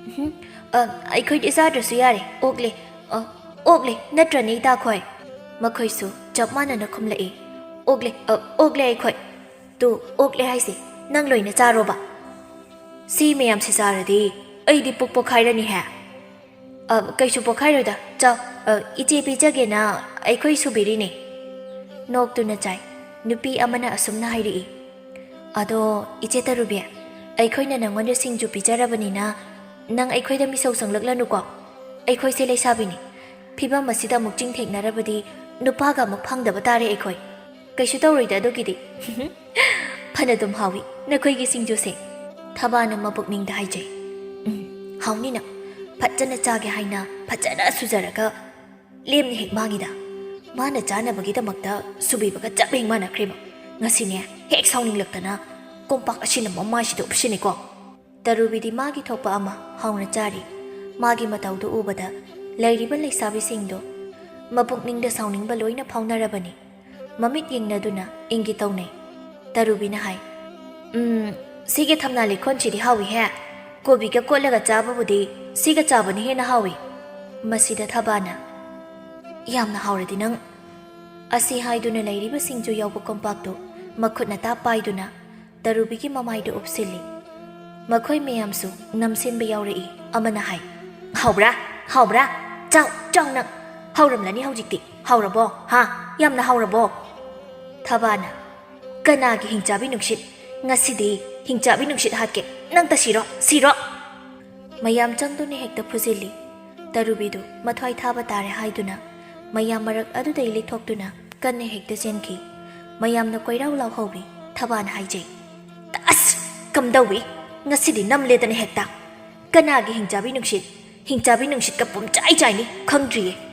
ꯎꯝꯍꯨꯝ, ꯑ, ꯑꯩꯈꯣꯏꯗꯤ ꯆꯥꯗ꯭ꯔꯁꯨ ꯌꯥꯔꯦ꯫ ꯑꯣꯛꯂꯦ, ꯑ, ꯑꯣꯛꯂꯦ, ꯅꯠꯇ꯭ꯔꯅꯦ ꯏꯇꯥꯈꯣꯏ?" ꯃꯈꯣꯏꯁꯨ ꯆꯞ ꯃꯥꯟꯅꯅ ꯈꯨꯝꯂꯛꯏ꯫ "ꯑꯣꯛꯂꯦ, ꯑ, ꯑꯣꯛꯂꯦ ꯑꯩꯈꯣꯏ꯫ ꯇꯨ, ꯑꯣꯛꯂꯦ ꯍꯥꯏꯁꯦ, ꯅꯪ ꯂꯣꯏꯅ ꯆꯥꯔꯣꯕ꯫ ꯁꯤ ꯃꯌꯥꯝꯁꯦ ꯆꯥꯔꯗꯤ ꯑꯩꯗꯤ ꯄꯨꯛ ꯄꯣꯛꯈꯥꯏꯔꯅꯤꯍꯦ꯫" "ꯑ, ꯀꯩꯁꯨ ꯄꯣꯛꯈꯥꯏꯔꯣꯏꯗ, ꯆꯥꯎ꯫ ꯑ, ꯏꯆꯦ ꯄꯤꯖꯒꯦꯅ ꯑꯩꯈꯣꯏ ꯁꯨꯕꯤꯔꯤꯅꯦ꯫" ꯅꯣꯛꯇꯨꯅ ꯆꯥꯏ꯫ ꯅꯨꯄꯤ ꯑꯃꯅ ꯑꯁꯨꯝꯅ ꯍꯥꯏꯔꯛꯏ, "ꯑꯗꯣ, ꯏꯆꯦ ꯇꯔꯨꯕꯤ, ꯑꯩꯈꯣꯏꯅ ꯅꯪꯉꯣꯟꯗ ꯁꯤꯡꯖꯨ ꯄꯤꯖꯔꯕꯅꯤꯅ ꯅꯪ ꯑꯩꯈꯣꯏꯗ ꯃꯤꯁꯧ ꯆꯪꯂꯛꯂꯅꯨꯀꯣ꯫ ꯑꯩꯈꯣꯏꯁꯦ ꯂꯩꯁꯥꯕꯤꯅꯤ꯫ ꯐꯤꯕꯝ ꯑꯁꯤꯗ ꯑꯃꯨꯛ ꯆꯤꯡꯊꯦꯡꯅꯔꯕꯗꯤ ꯅꯨꯄꯥꯒ ꯑꯃꯨꯛ ꯐꯪꯗꯕ ꯇꯥꯔꯦ ꯑꯩꯈꯣꯏ꯫" "ꯀꯩꯁꯨ ꯇꯧꯔꯣꯏꯗ ꯑꯗꯨꯒꯤꯗꯤ꯫" "ꯐꯅꯗꯨꯝ ꯍꯥꯎꯏ ꯅꯈꯣꯏꯒꯤ ꯁꯤꯡꯖꯨꯁꯦ꯫" ꯊꯕꯥꯅ ꯃꯄꯨꯛꯅꯤꯡꯗ ꯍꯥꯏꯖꯩ꯫ "ꯎꯝ, ꯍꯥꯎꯅꯤꯅ꯫ ꯐꯖꯅ ꯆꯥꯒꯦ ꯍꯥꯏꯅ ꯐꯖꯅ ꯁꯨꯖꯔꯒ ꯂꯦꯝꯅ ꯍꯦꯛ ꯃꯥꯡꯉꯤꯗ꯫ ꯃꯥꯅ ꯆꯥꯅꯕꯒꯤꯗꯃꯛꯇ ꯁꯨꯕꯤꯕꯒ ꯆꯞ ꯍꯦꯛ ꯃꯥꯟꯅꯈ꯭ꯔꯦꯕ꯫ ꯉꯁꯤꯅꯦ ꯍꯦꯛ ꯁꯥꯎꯅꯤꯡꯂꯛꯇꯅ ꯀꯣꯝꯄꯥꯛ ꯑꯁꯤꯅ ꯃꯃꯥꯏꯁꯤꯗ ꯎꯞꯁꯤꯅꯤꯀꯣ꯫" ꯇꯔꯨꯕꯤꯗꯤ ꯃꯥꯒꯤ ꯊꯣꯛꯄ ꯑꯃ ꯍꯥꯎꯅ ꯆꯥꯔꯤ꯫ ꯃꯥꯒꯤ ꯃꯇꯧꯗꯨ ꯎꯕꯗ ꯂꯩꯔꯤꯕ ꯂꯩꯁꯥꯕꯤꯁꯤꯡꯗꯨ ꯃꯄꯨꯛꯅꯤꯡꯗ ꯁꯥꯎꯅꯤꯡꯕ ꯂꯣꯏꯅ ꯐꯥꯎꯅꯔꯕꯅꯤ꯫ ꯃꯃꯤꯠ ꯌꯦꯡꯅꯗꯨꯅ ꯏꯪꯒꯤꯠ ꯇꯧꯅꯩ꯫ ꯇꯔꯨꯕꯤꯅ ꯍꯥꯏ, "ꯎꯝ, ꯁꯤꯒꯤ ꯊꯝꯅꯥ ꯂꯤꯛꯈꯣꯟꯁꯤꯗꯤ ꯍꯥꯎꯏꯍꯦ꯫ ꯀꯣꯕꯤꯒ ꯀꯣꯠꯂꯒ ꯆꯥꯕꯕꯨꯗꯤ ꯁꯤꯒ ꯆꯥꯕꯅ ꯍꯦꯟꯅ ꯍꯥꯎꯏ꯫" ꯃꯁꯤꯗ ꯊꯕꯥꯅ, "ꯌꯥꯝꯅ ꯍꯥꯎꯔꯗꯤ ꯅꯪ꯫" ꯑꯁꯤ ꯍꯥꯏꯗꯨꯅ ꯂꯩꯔꯤꯕ ꯁꯤꯡꯖꯨ ꯌꯥꯎꯕ ꯀꯣꯝꯄꯥꯛꯇꯨ ꯃꯈꯨꯠꯅ ꯇꯥꯞ ꯄꯥꯏꯗꯨꯅ ꯇꯔꯨꯕꯤꯒꯤ ꯃꯃꯥꯏꯗ ꯎꯞꯁꯤꯜꯂꯤ꯫ ꯃꯈꯣꯏ ꯃꯌꯥꯝꯁꯨ ꯅꯝꯁꯤꯟꯕ ꯌꯥꯎꯔꯛꯏ꯫ ꯑꯃꯅ ꯍꯥꯏ, "ꯍꯥꯎꯕ꯭ꯔꯥ? ꯍꯥꯎꯕ꯭ꯔꯥ? ꯆꯥꯎ, ꯆꯥꯎ ꯅꯪ꯫ ꯍꯥꯎꯔꯝꯂꯅꯤ ꯍꯧꯖꯤꯛꯇꯤ꯫ ꯍꯥꯎꯔꯕꯣ? ꯍꯥ? ꯌꯥꯝꯅ ꯍꯥꯎꯔꯕꯣ?" ꯊꯕꯥꯅ, "ꯀꯅꯥꯒꯤ ꯍꯤꯡꯆꯥꯕꯤ ꯅꯨꯡꯁꯤꯠ? ꯉꯁꯤꯗꯤ ꯍꯤꯡꯆꯥꯕꯤ ꯅꯨꯡꯁꯤꯠ ꯍꯥꯠꯀꯦ꯫ ꯅꯪ ꯇ ꯁꯤꯔꯣ, ꯁꯤꯔꯣ!" ꯃꯌꯥꯝ ꯆꯪꯗꯨꯅ ꯍꯦꯛꯇ ꯐꯨꯖꯤꯜꯂꯤ꯫ ꯇꯔꯨꯕꯤꯗꯨ ꯃꯊ꯭ꯋꯥꯏ ꯊꯥꯕ ꯇꯥꯔꯦ ꯍꯥꯏꯗꯨꯅ ꯃꯌꯥꯝ ꯃꯔꯛ ꯑꯗꯨꯗꯩ ꯂꯩꯊꯣꯛꯇꯨꯅ ꯀꯟꯅ ꯍꯦꯛꯇ ꯆꯦꯟꯈꯤ꯫ ꯃꯌꯥꯝꯅ ꯀꯣꯏꯔꯥꯎ ꯂꯥꯎꯍꯧꯔꯤ꯫ ꯊꯕꯥꯅ ꯍꯥꯏꯖꯩ, "ꯑꯁ! ꯀꯝꯗꯧꯏ? ꯉꯁꯤꯗꯤ ꯅꯝꯂꯦꯗꯅ ꯍꯦꯛꯇ꯫ ꯀꯅꯥꯒꯤ ꯍꯤꯡꯆꯥꯕꯤ ꯅꯨꯡꯁꯤꯠ? ꯍꯤꯡꯆꯥꯕꯤ ꯅꯨꯡꯁꯤꯠꯀ ꯄꯨꯝꯆꯥꯏ ꯆꯥꯏꯅꯤ, ꯈꯪꯗ꯭ꯔꯤꯌꯦ꯫"